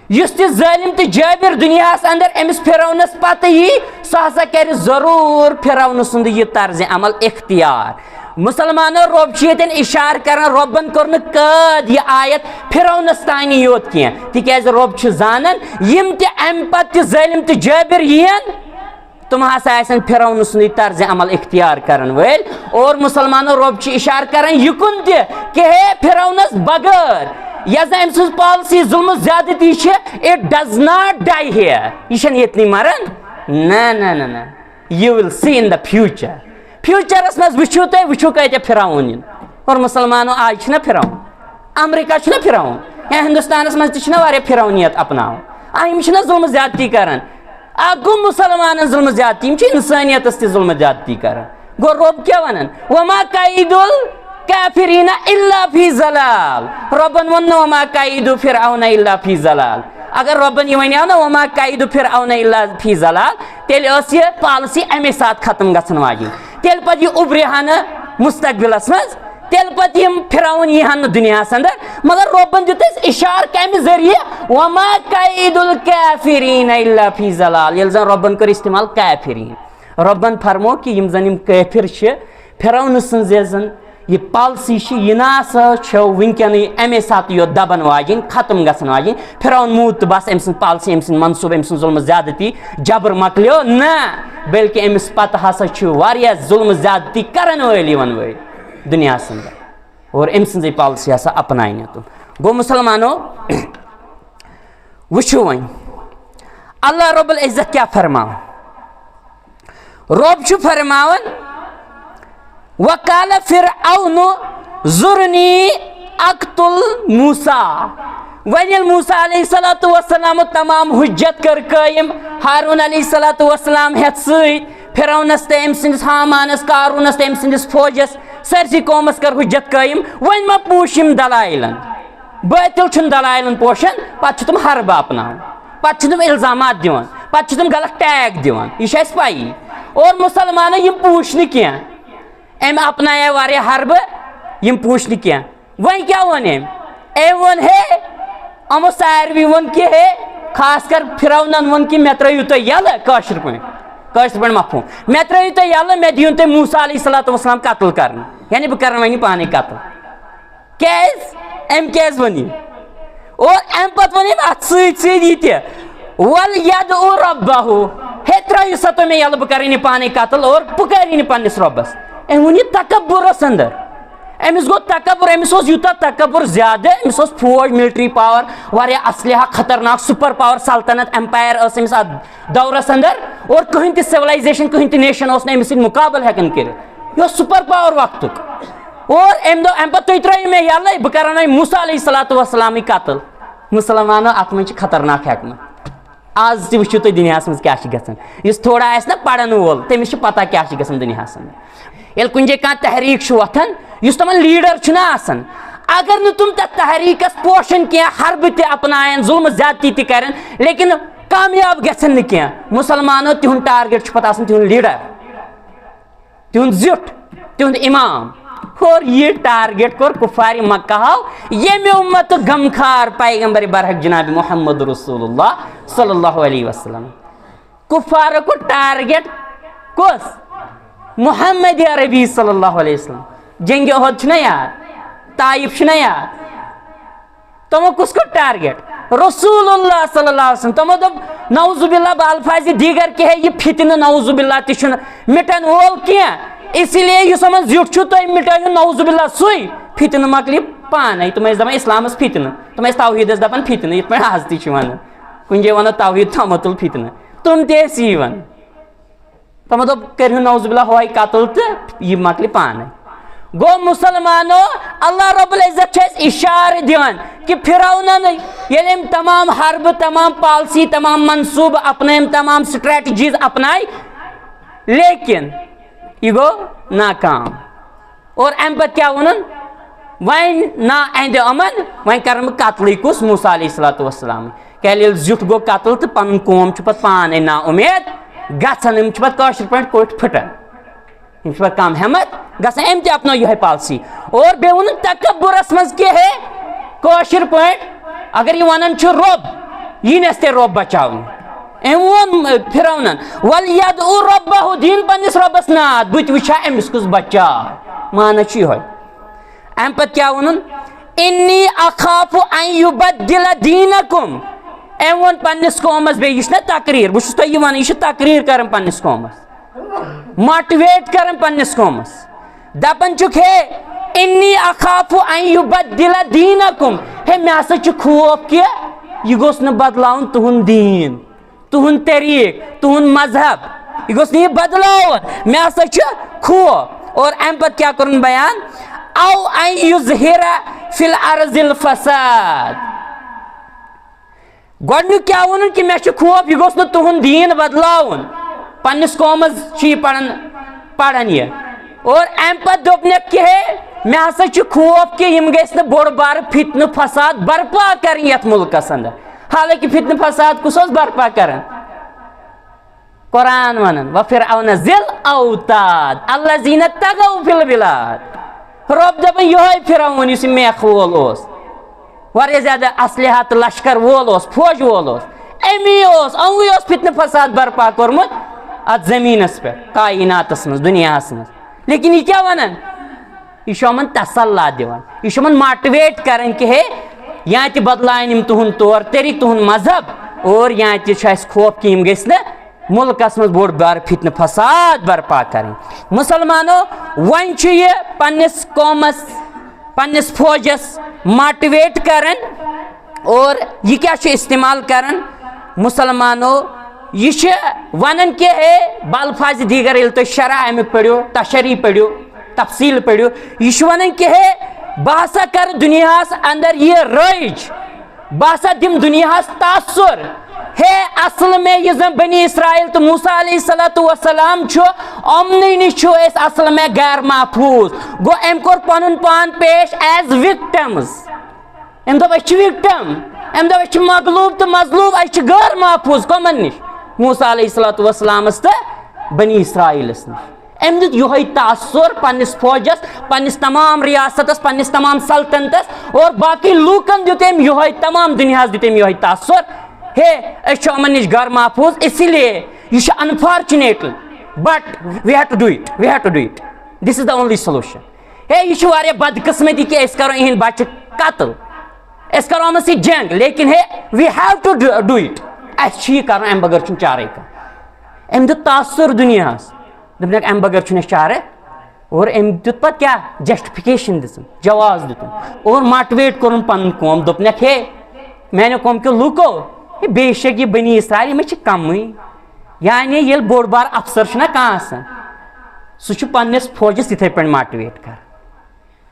یُس تہِ ظٲلم تہٕ جٲبر دُنیاہس اندر أمِس فرعونس پتہٕ یی، سُہ ہسا کرِ ضروٗر فرعون سُنٛد یہِ طرزِ عمل اختیار۔ مسلمانو، رۄب چھُ ییٚتٮ۪ن اشارٕ کران، رۄبن کوٚر نہٕ قٲد یہِ آیت فرعونس تانی یوت کینٛہہ، تِکیٛازِ رۄب چھُ زانان، یِم تہِ امہِ پتہٕ تہِ ظٲلم تہٕ جٲبر یِین، تِم ہسا آسن فرعون سُنٛدُے طرزِ عمل اختیار کرن وٲلۍ۔ اور مسلمانو، رۄب چھُ اشارٕ کران یِکُن تہِ کہِ ہے، فرعونس بغٲر، یۄس زن أمۍ سٕنٛز پالیسی ظلم و زیادتی چھِ، it does not die here۔ یہِ چھَنہٕ ییٚتنٕے مران۔ نہ، نہ، نہ، نہ۔ You will see in the future۔ Futures منٛز وٕچھِو تُہۍ، وٕچھِو کۭتیٛاہ فرعون یِن۔ اور مسلمانو، آز چھِنہ فرعون؟ امریکہ چھُنہ فرعون؟ یا ہندوستانس منٛز تہِ چھِنہ واریاہ فرعونیت اپناوان؟ آ، یِم چھِنہ ظلم زیادتی کران؟ اکھ گوٚو مسلمانن ظلم زیادتی، یِم چھِ انسانیتس تہِ ظلم زیادتی کران۔ گوٚو رۄب کیٛاہ ونان؟ "وما کید الکافرین الا فی ضلال۔" رۄبن ووٚن نہٕ "وما کید فرعون الا فی ضلال"۔ اگر رۄبن یہِ ونیو نا، "وما کید فرعون الا فی ضلال"، تیٚلہِ ٲس یہِ پالسی امے ساتہٕ ختم گژھن واجِنۍ۔ تیٚلہِ پتہٕ یہِ اُبرِ ہا نہٕ مستقبلس منٛز، تیٚلہِ پتہٕ یِم فرعون یی ہن نہٕ دُنیاہس اندر۔ مگر رۄبن دیُت اَسہِ اشارٕ کمہِ ذٔریعہٕ؟ "وما کید الکافرین الا فی ضلال"۔ ییٚلہِ زن رۄبن کٔر استعمال کافرین، رۄبن فرمو کہِ یِم زن یِم کٲفِر چھِ، فرعون سٕنٛز یۄس زن یہِ پالسی چھِ، یہِ نہ سا چھو وٕنکیٚنٕے امے ساتہٕ یوت دبن واجِنۍ، ختم گژھن واجِنۍ۔ فرعون موٗد تہٕ بس، أمۍ سٕنٛز پالسی، أمۍ سٕنٛدۍ منصوٗبہٕ، أمۍ سٕنٛز ظلم زیادتی جبر مۄکلیو نہ، بلکہِ أمِس پتہٕ ہسا چھِ واریاہ ظلم زیادتی کرن وٲلۍ یِوان وٲلۍ دُنیاہس اندر، اور أمۍ سٕنٛزٕے پالسی ہسا اپناینہِ تِم۔ گوٚو مسلمانو، وٕچھِو وۄنۍ، اللہ رب العزت کیٛاہ فرماوان۔ رب چھُ فرماوان، "وقال فرعون ذرنی اقتل موسیٰ۔" وۄنۍ ییٚلہِ موسیٰ علیہ الصلوۃ والسلام تمام حجت کٔر قٲیِم، ہارون علیہ الصلوۃ والسلام ہٮ۪تھ سۭتۍ، فرعونس تہٕ أمۍ سٕنٛدِس ہامانس، قارونس تہٕ أمۍ سٕنٛدِس فوجس، سٲرسٕے قومس کٔر حجت قٲیِم۔ وۄنۍ ما پوٗچھ یِم دلائلن؟ باطل چھُنہٕ دلائلن پوشان، پتہٕ چھِ تِم حربہٕ اپناوان، پتہٕ چھِ تِم الزامات دِوان، پتہٕ چھِ تِم غلط ٹیگ دِوان، یہِ چھِ اَسہِ پَیی۔ اور مُسلمانو یِم پوٗچھ نہٕ کینٛہہ، أمۍ اپنایے واریاہ حربہٕ، یِم پوٗچھ نہٕ کینٛہہ۔ وۄنۍ کیٛاہ ووٚن أمۍ؟ أمۍ ووٚن، ہے، یِمو ساروی ووٚن کہِ، ہے، خاص کر فرعونن ووٚن کہِ مےٚ ترٲیِو تُہۍ یَلہٕ، کٲشِر پٲٹھۍ، کٲشِر پٲٹھۍ مفہوم، مےٚ ترٲیِو تُہۍ یَلہٕ، مےٚ دِیِو تُہۍ موسیٰ علیہ الصلوۃ والسلام قتل کرنہٕ، یعنی بہٕ کرٕ وۄنۍ یہِ پانے قتل۔ کیازِ؟ أمۍ کیازِ ووٚن یہِ؟ اور اَمہِ پتہٕ ووٚن أمۍ اَتھ سۭتۍ سۭتۍ یہِ تہِ، "وَلْيَدْعُ رَبَّهُ"، ہے ترٲیِو سا تُہۍ مےٚ یَلہٕ، بہٕ کرٕ یہِ پانے قتل اور بہٕ کرٕ یہِ پننِس رۄبَس۔ أمۍ ووٚن یہِ تکبرس اندر۔ أمِس گوٚو تکبر، أمِس اوس یوٗتاہ تکبر زیادٕ، أمِس اوس فوج، ملٹری پاور، واریاہ اسلحہ، خطرناک سپر پاور، سلطنت، ایمپائر ٲس أمِس اَتھ دورس اندر، اور کٕہٕنۍ تہِ سیولائزیشن، کٕہٕنۍ تہِ نیشن اوس نہٕ أمِس سۭتۍ مقابلہٕ ہٮ۪کان کٔرِتھ۔ یہِ اوس سپر پاور وقتُک۔ اور أمۍ دوٚپ، "اَمہِ پتہٕ تُہۍ ترٲیِو مےٚ یَلَے، بہٕ کرناوٕ موسیٰ علیہ الصلوۃ والسلامٕے قتل۔" مُسلمانو، اَتھ منٛز چھِ خطرناک حکمت۔ آز تہِ وٕچھِو تُہۍ دُنیاہَس منٛز کیٛاہ چھِ گژھان۔ یُس تھوڑا آسہِ نہ پَرَن وول، تٔمِس چھِ پَتہ کیٛاہ چھِ گژھان دُنیاہَس منٛز۔ ییٚلہِ کُنہِ جایہِ کانٛہہ تحریٖک چھُ وۄتھان، یُس تِمَن لیٖڈَر چھُنہ آسان، اگر نہٕ تِم تَتھ تحریٖکَس پوشَن کینٛہہ، حربہٕ تہِ اَپناون، ظُلمہٕ زیادتی تہِ کَرن، لیکِن کامیاب گژھن نہٕ کینٛہہ۔ مُسلمانو، تِہُنٛد ٹارگیٹ چھُ پَتہٕ آسان تِہُنٛد لیٖڈَر۔ تِہُنٛد زیُٹھ، تِہُنٛد اِمام۔ اور یہِ ٹارگیٹ کوٚر کفارِ مکہ ہو، ییٚمہِ اُمتُک غمخار پیغمبر برحق جناب محمد رسول اللہ صلی اللہ علیہ وسلم۔ کفارو کوٚر ٹارگیٹ کُس؟ محمد عربی صلی اللہ علیہ وسلم۔ جنگِ احد چھُنہ یاد؟ طائف چھُنہ یاد؟ تِمو کُس کوٚر ٹارگیٹ؟ رسول اللہ صلی اللہ علیہ وسلم۔ تِمو دوٚپ، نعوذ باللہ، بالفاظِ دیگر کہ ہے، یہِ فتنہٕ نعوذ باللہ تہِ چھُنہٕ مٹن وول کینٛہہ۔ اسی لیے یُس یِمن زیُٹھ چھُ، تُہۍ مٹٲیِو نعوذ باللہ سُے۔ فتنہٕ مۄکلہِ پانے۔ تِم ٲسۍ دپان اسلامس فتنہٕ، تِم ٲسۍ توحیدس دپان فتنہٕ، یِتھ پٲٹھۍ آز تہِ چھِ ونان۔ کُنہِ جایہِ ونو توحید تھامتُل فتنہٕ، تِم تہِ ٲسۍ یی ونان۔ تِمو دوٚپ، "کٔرِو نعوذ باللہ ہۄے قتل تہٕ یہِ مۄکلہِ پانے۔" گوٚو مُسلمانو، اللہ رب العزت چھُ اَسہِ اِشارٕ دِوان کہِ فرعونن ییٚلہِ أمۍ تمام حربہٕ، تمام پالسی، تمام منصوٗبہٕ اپنٲے، أمۍ تمام سٹریٹجیز اپناے، لیکن یہِ گوٚو ناکام۔ اور اَمہِ پتہٕ کیٛاہ ووٚنُن؟ وۄنۍ نا اہندِ امن، وۄنۍ کرن بہٕ قتلٕے کُس؟ موسیٰ علیہ الصلوۃ والسلام۔ کیٛازِ ییٚلہِ زیُٹھ گوٚو قتل تہٕ پنُن قوم چھُ پتہٕ پانے نا اُمید گژھان، یِم چھِ پتہٕ کٲشِر پٲٹھۍ کوٚٹھۍ پھٕٹان، یِم چھِ پتہٕ کم ہٮ۪متھ گژھان۔ أمۍ تہِ اپنٲو یِہوٚے پالسی۔ اور بیٚیہِ ووٚنُن تکبرس منٛز کہِ ہے، کٲشِر پٲٹھۍ اگر یہِ ونان چھُ رۄب، یی نہٕ اَسہِ تیٚلہِ رۄب بچاونہٕ۔ أمۍ ووٚن فرعونن، "وَلْيَدْعُ رَبَّهُ"، دِیِن پننِس رۄبس ناد، بہٕ تہِ وٕچھِ ہا أمِس کُس بچاو۔ معنی چھُ یِہوٚے۔ اَمہِ پتہٕ کیٛاہ ووٚنُن؟ "إِنِّي أَخَافُ أَن يُبَدِّلَ دِينَكُمْ"۔ أمۍ ووٚن پننِس قومس بیٚیہِ، یہِ چھُنہ تقریر، بہٕ چھُس تۄہہِ یہِ ونان، یہِ چھِ تقریر کران پننِس قومس، موٹیویٹ کران پننِس قومس، دپان چھُکھ، "ہے، إِنِّي أَخَافُ أَن يُبَدِّلَ دِينَكُمْ"، ہے، مےٚ ہسا چھُ خوف کہِ یہِ گوٚژھ نہٕ بدلاوُن تُہُنٛد دیٖن، تُہُنٛد طریٖقہٕ، تُہُنٛد مذہب، یہِ گوٚژھ نہٕ یہِ بدلاوُن، مےٚ ہسا چھُ خوف۔ اور اَمہِ پتہٕ کیٛاہ کوٚرُن بیان؟ "أَوْ أَن يُظْهِرَ فِي الْأَرْضِ الْفَسَادَ"۔ گۄڈٕنیُک کیٛاہ ووٚنُن کہِ مےٚ چھُ خوف، یہِ گوٚژھ نہٕ تُہُنٛد دیٖن بدلاوُن۔ پننِس قومس چھُ یہِ پران، پران یہِ۔ اور اَمہِ پتہٕ دوٚپ مےٚ کہِ ہے، مےٚ ہسا چھُ خوف کہِ یِم گٔژھۍ نہٕ بوٚڑ بارٕ فتنہٕ فساد برپا کرٕنۍ یتھ مُلکس اندر۔ حالانکہ فتنہٕ فساد کُس اوس برپا کران؟ قرآن ونان، "وفرعون ذی الاوتاد الذین طغوا فی البلاد۔" رۄب دپان، یِہوے فرعون یُس یہِ میکھ وول اوس، واریاہ زیادٕ اسلحہ تہٕ لشکر وول اوس، فوج وول اوس، امی اوس، أموٕے اوس فتنہٕ فساد برپا کوٚرمُت اتھ زمینس پٮ۪ٹھ، کائناتس منٛز، دُنیاہس منٛز۔ لیکن یہِ کیٛاہ ونان؟ یہِ چھُ یِمن تسلا دِوان، یہِ چھُ یِمن motivate کران کہ ہے، یا تہِ بدلاین یِم تُہُنٛد طور طریقہٕ، تُہُنٛد مذہب، اور یا تہِ چھُ اَسہِ خوف کہ یِم گٔژھۍ نہٕ مُلکس منٛز بوٚڑ بار فتنہٕ فساد برپا کرٕنۍ۔ مسلمانو، وۄنۍ چھُ یہِ پننِس قومس، پننِس فوجس motivate کران، اور یہِ کیٛاہ چھُ استعمال کران؟ مسلمانو، یہِ چھُ ونان کہ ہے، بالفاظ دیگر، ییٚلہِ تُہۍ شرح امیُک پٔرِو، تشریح پٔرِو، تفصیل پٔرِو، یہِ چھُ ونان کہ ہے، بہٕ ہسا کرٕ دُنیاہس اندر یہِ رٲیِج، بہٕ ہسا دِمہٕ دُنیاہس تاثر۔ ہے، اصل میں یہِ زن بنی اسرائیل تہٕ موسیٰ علیہ الصلوۃ والسلام چھُ، یِمنٕے نِش چھُ أسۍ اصل میں غیر محفوظ۔ گوٚو، أمۍ کوٚر پنُن پان پیش as victims۔ أمۍ دوٚپ، أسۍ چھِ victim۔ أمۍ دوٚپ، أسۍ چھِ مغلوب تہٕ مظلوم، أسۍ چھِ غٲر محفوظ۔ کۄمن نِش؟ موسیٰ علیہ الصلوۃ والسلامس تہٕ بنی اسرائیلس نِش۔ أمۍ دیُت یِہوٚے تاثر پننِس فوجس، پننِس تمام ریاستس، پننِس تمام سلطنتس اور باقی لوٗکن دیُت أمۍ یِہوٚے، تمام دُنیاہس دیُت أمۍ یِہوٚے تاثر۔ ہے، أسۍ چھِ یِمن نِش غٲر محفوظ، اسی لیے یہِ چھُ unfortunate، but we have to do it، we have to do it، this is the only solution۔ ہے، یہِ چھُ واریاہ بدقسمتی کہ أسۍ کرو یِہنٛدۍ بچہِ قتل، أسۍ کرو یِمن سۭتۍ جنگ، لیکن ہے، we have to do it، اَسہِ چھُ یہِ کرُن، امہِ بغٲر چھُنہٕ چارے کانٛہہ۔ أمۍ دیُت تاثر دُنیاہس، دوٚپنکھ، امہِ بغٲر چھُنہٕ اَسہِ چارے۔ اور أمۍ دیُت پتہٕ کیٛاہ؟ Justification دِژٕن، جواز دیُتُن اور motivate کوٚرُن پنُن قوم، دوٚپنکھ، ہے، میانیو قوم کیو لوٗکو، ہے، بے شک یہِ بنی اسرائیل، یِم چھِ کمٕے۔ یعنی ییٚلہِ بوٚڑ بار افسر چھُنہ کانٛہہ آسان، سُہ چھُ پننِس فوجس یِتھے پٲٹھۍ motivate کران۔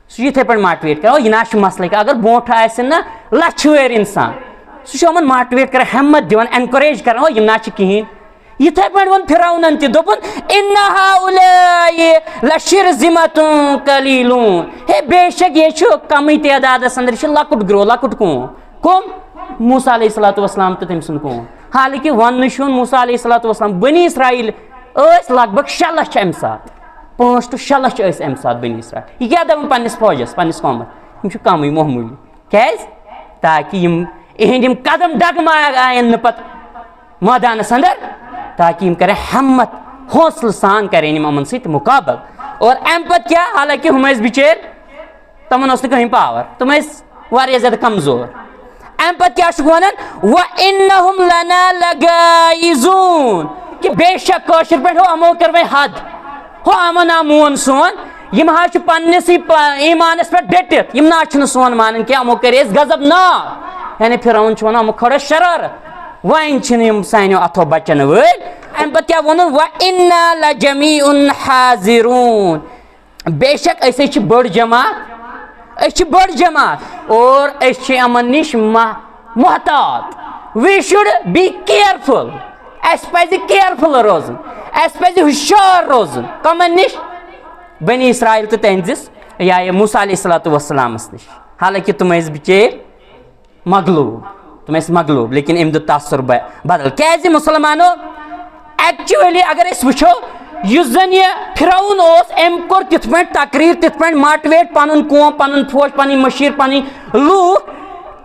سُہ چھُ یِتھے پٲٹھۍ motivate کران، "او، یہِ نہ حظ چھُ مسلہٕ کینٛہہ۔" اگر برونٛٹھ آسہِ نہ لچھِ وٲرۍ انسان، سُہ چھُ یِمن motivate کران، ہمت دِوان، encourage کران، "او، یِم نہ حظ چھِ کِہیٖنۍ۔" یِتھے پٲٹھۍ ووٚن فرعونن تہِ، دوٚپُن، "ان ہؤلاء لشرذمۃ قلیلون۔" ہے، بے شک یہِ چھُ کمٕے تعدادس اندر، یہِ چھُ لۄکُٹ گروہ، لۄکُٹ قوم۔ کم؟ موسیٰ علیہ الصلوۃ والسلام تہٕ تٔمۍ سُنٛد قوم۔ حالانکہ وننہٕ چھُ یِوان موسیٰ علیہ الصلوۃ والسلام، بنی اسرائیل ٲسۍ لگ بھگ شےٚ لچھ امہِ ساتہٕ، پانٛژھ to شےٚ لچھ ٲسۍ امہِ ساتہٕ بنی اسرائیل۔ یہِ کیٛاہ دپان پننِس فوجس، پننِس قومس؟ یِم چھِ کمٕے معموٗلی۔ کیٛازِ؟ تاکہِ یِم، یِہنٛدۍ یِم قدم ڈگماے آین نہٕ پتہٕ مٲدانس اندر، تاکہِ یِم کرن ہمت، حوصلہٕ سان کرن یِم یِمن سۭتۍ مقابل۔ اور امہِ پتہٕ کیٛاہ؟ حالانکہ ہُم ٲسۍ بِچٲرۍ، تِمن اوس نہٕ کٕہٕنۍ power، تِم ٲسۍ واریاہ زیادٕ کمزور۔ امہِ پتہٕ کیٛاہ چھُکھ ونان؟ "وَإِنَّهُمْ لَنَا لَغَائِظُونَ"، کہ بے شک کٲشِر پٲٹھۍ ہو یِمو کٔر وۄنۍ حد، ہو یِمن آو مون سون، یِم حظ چھِ پننِسٕے پ-، ایمانس پٮ۪ٹھ ڈٔٹِتھ، یِم نہ حظ چھِنہٕ سون مانان کینٛہہ، یِمو کٔرۍ أسۍ غضبناک۔ یعنی فرعون چھُ ونان، یِمو کھٲر أسۍ شرارت، وۄنۍ چھِنہٕ یِم سانیو اتھو بچن وٲلۍ۔ امہِ پتہٕ کیٛاہ ووٚنُن؟ "وَإِنَّا لَجَمِيعٌ حَاذِرُونَ"، بے شک أسۍ حظ چھِ بٔڑ جماعت، أسۍ چھِ بٔڑ جماعت اور أسۍ چھِ یِمن نِش مح-، محتاط۔ We should be careful۔ اَسہِ پَزِ careful روزُن، اَسہِ پَزِ ہُشار روزُن۔ کَمن نِش؟ بنی اسرائیل تہٕ تِہنٛدِس، یا یہِ موسیٰ علیہ الصلوۃ والسلامس نِش۔ حالانکہ تِم ٲسۍ بِچٲرۍ مغلوب، تِم ٲسۍ مغلوب، لیکن أمۍ دیُت تاثر ب-، بدل۔ کیٛازِ مسلمانو؟ Actually اگر أسۍ وٕچھو، یُس زن یہِ فرعون اوس، أمۍ کوٚر تِتھ پٲٹھۍ تقریر، تِتھ پٲٹھۍ motivate پنُن قوم، پنُن فوج، پنٕنۍ مشیر، پنٕنۍ لوٗکھ،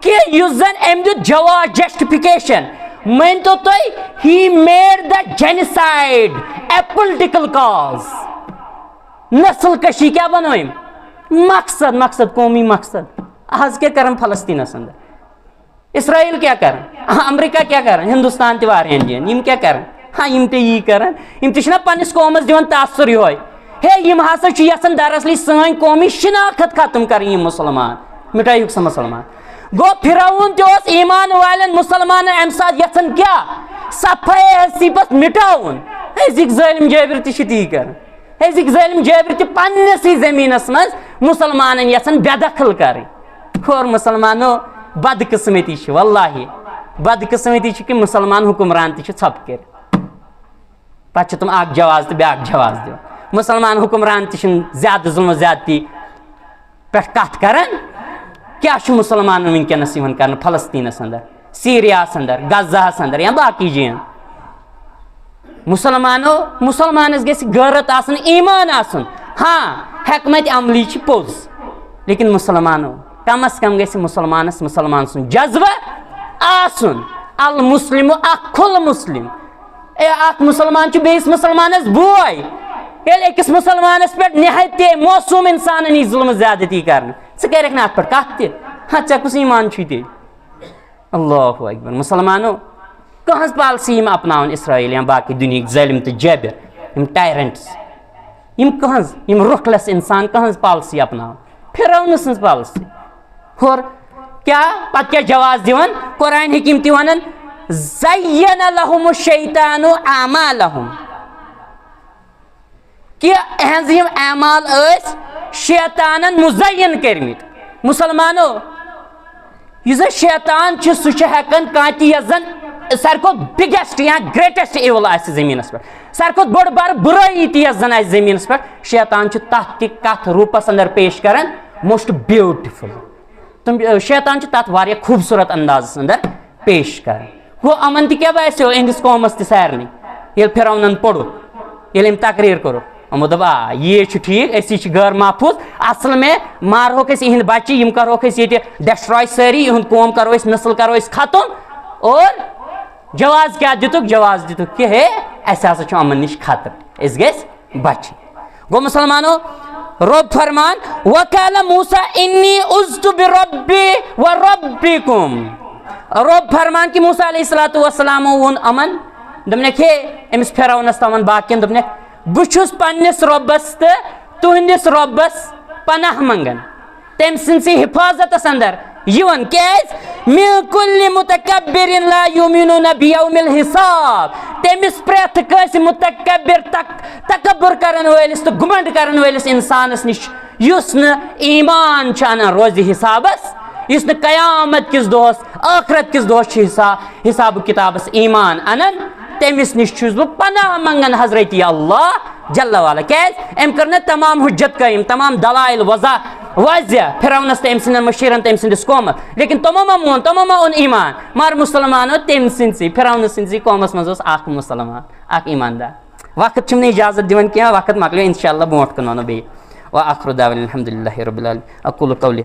کہ یُس زن أمۍ دیُت جواز، justification، مٲنۍ تو تُہۍ، he made the genocide a political cause۔ نسل کشی کیٛاہ بنٲو أمۍ؟ مقصد، مقصد، قومی مقصد۔ آز کیٛاہ کران فلسطینس اندر؟ اسرائیل کیٛاہ کران؟ امریکہ کیٛاہ کران؟ ہندوستان تہِ واریاہن جاین۔ یِم کیٛاہ کران؟ ہاں، یِم تہِ یی کران۔ یِم تہِ چھِنہ پننِس قومس دِوان تاثر یِہوٚے۔ ہے، یِم ہسا چھِ یژھان دراصلی سٲنۍ قومی شناخت ختم کرٕنۍ، یِم مسلمان۔ مٹٲیہُکھ سا مسلمان۔ گوٚو، فرعون تہِ اوس ایمان والٮ۪ن مسلمانن امہِ ساتہٕ یژھان کیٛاہ؟ صفحہ حسیبس مٹاوُن۔ أزِکۍ ظٲلم جٲبر تہِ چھِ تی کران۔ أزِکۍ ظٲلم جٲبر تہِ پننِسٕے زٔمیٖنَس منٛز مُسلمانَن یَژھان بے دخل کَرٕنۍ۔ خور مُسلمانو، بدقٕسمتی چھِ، واللہ بدقٕسمتی چھِ کہِ مُسلمان حُکمران تہِ چھِ ژھۄپہٕ کٔرِتھ۔ پَتہٕ چھِ تِم اَکھ جواز تہٕ بیٛاکھ جواز دِوان۔ مُسلمان حُکمران تہِ چھِنہٕ زیادٕ ظُلم و زیادتی پٮ۪ٹھ کَتھ کَران۔ کیٛاہ چھُ مُسلمانَن وٕنکیٚنَس یِوان کَرنہٕ فلسطیٖنَس اَندَر؟ سیٖریاہَس اندر، غزہَس اندر یا باقٕے جایَن۔ مسلمانو، مسلمانس گژھِ غیرت آسُن، ایمان آسُن۔ ہاں، حکمت عملی چھِ پوٚز، لیکن مسلمانو، کم از کم گژھِ مسلمانس مسلمان سُنٛد جذبہٕ آسُن۔ المسلم اخو المسلم۔ اے، اکھ مسلمان چھُ بیٚیِس مسلمانس بوے۔ ییٚلہِ أکِس مسلمانس پٮ۪ٹھ نہایت تہِ معصوم انسانن یی ظلم زیادتی کرنہٕ، ژٕ کرکھ نہٕ اتھ پٮ۪ٹھ کتھ تہِ؟ ہا، ژےٚ کُس ایمان چھُے تیٚلہِ؟ اللہ اکبر۔ مسلمانو، کہنٛز پالسی یِم اپناوان اسرائیل یا باقی دُنیہٕکۍ ظٲلم تہٕ جٲبر، یِم ٹائرنٹس، یِم کہنٛز، یِم رُخلس انسان کہنٛز پالسی اپناوان؟ فرعون سٕنٛز پالسی۔ ہور کیا، پتہٕ کیا جواز دِوان؟ قرآن حکیم تہِ ونان، "زین لہم الشیطان اعمالہم"، کہِ اہنٛز یِم اعمال ٲسۍ شیطانن مزین کٔرمٕتۍ۔ مسلمانو، یُس زن شیطان چھُ، سُہ چھُ ہٮ۪کان کانٛہہ تہِ، یۄس زن ساروی کھۄتہٕ بگیسٹ یا گریٹسٹ ایول آسہِ زٔمیٖنس پٮ۪ٹھ، ساروی کھۄتہٕ بٔڑ بار بُرٲیی تہِ یۄس زن آسہِ زٔمیٖنس پٮ۪ٹھ، شیطان چھُ تتھ تہِ کتھ روٗپس اندر پیش کران، موسٹ بیوٹیفل۔ تِم، شیطان چھُ تتھ واریاہ خوٗبصوٗرت اندازس اندر پیش کران۔ گوٚو، یِمن تہِ کیٛاہ باسیو، یِہنٛدِس قومس تہِ سارنٕے، ییٚلہِ فرعونن پوٚرُکھ، ییٚلہِ أمۍ تقریر کوٚرُکھ، یِمو دوٚپ، "آ، یی چھُ ٹھیٖک، أسی چھِ غٲر محفوٗظ، اصل میں مارہوکھ أسۍ یِہنٛدۍ بچہِ، یِم کرہوکھ أسۍ ییٚتہِ ڈسٹراے سٲری، یِہُنٛد قوم کرو أسۍ، نسل کرو أسۍ ختم۔" اور جواز کیٛاہ دِتُکھ؟ جواز دِتُکھ کہِ، ہے، اَسہِ ہسا چھُ یِمن نِش خطرٕ، أسۍ گٔژھۍ بچہِ۔ گوٚو مسلمانو، رۄب فرمان، "وقال موسیٰ انی عذت بربی و ربکم۔" رۄب فرمان کہِ موسیٰ علیہ الصلوۃ والسلامو ووٚن یِمن، دوٚپنکھ، ہے، أمِس فرعونس تہٕ یِمن باقین، دوٚپنکھ، "بہٕ چھُس پننِس رۄبس تہٕ تُہنٛدِس رۄبس پناہ منگان، تٔمۍ سٕنٛدسٕے حفاظتس اندر یِوان، کیٛازِ؟ من کل متکبر لا یؤمنون بیوم الحساب"، تٔمِس پرٛٮ۪تھ کٲنٛسہِ متکبر، تک-، تکبر کرن وٲلِس تہٕ گُمنڈ کرن وٲلِس انسانس نِش، یُس نہٕ ایمان چھُ انان روزِ حسابس، یُس نہٕ قیامت کِس دۄہس، ٲخرت کِس دۄہس چھُ حسا-، حساب و کتابس ایمان انان، تٔمِس نِش چھُس بہٕ پناہ منگان حضرت اللہ جل وعلا۔ کیٛازِ؟ أمۍ کٔر نہٕ تمام حجت قٲیِم، تمام دلائل وضع-، واضح فرعونس تہٕ أمۍ سٕنٛدٮ۪ن مشیرن تہٕ أمۍ سٕنٛدِس قومس، لیکن تِمو ما مون، تِمو ما اوٚن ایمان، مگر مسلمانو تٔمۍ سٕنٛدسٕے، فرعون سٕنٛدسٕے قومس منٛز اوس اکھ مسلمان، اکھ ایماندار۔ وقت چھُم نہٕ اجازت دِوان کینٛہہ، وقت مۄکلیو، انشاءاللہ برونٛٹھ کُن ونو بیٚیہِ۔ وآخر دعوانا الحمد للہ رب العالمین۔ اقول قولی۔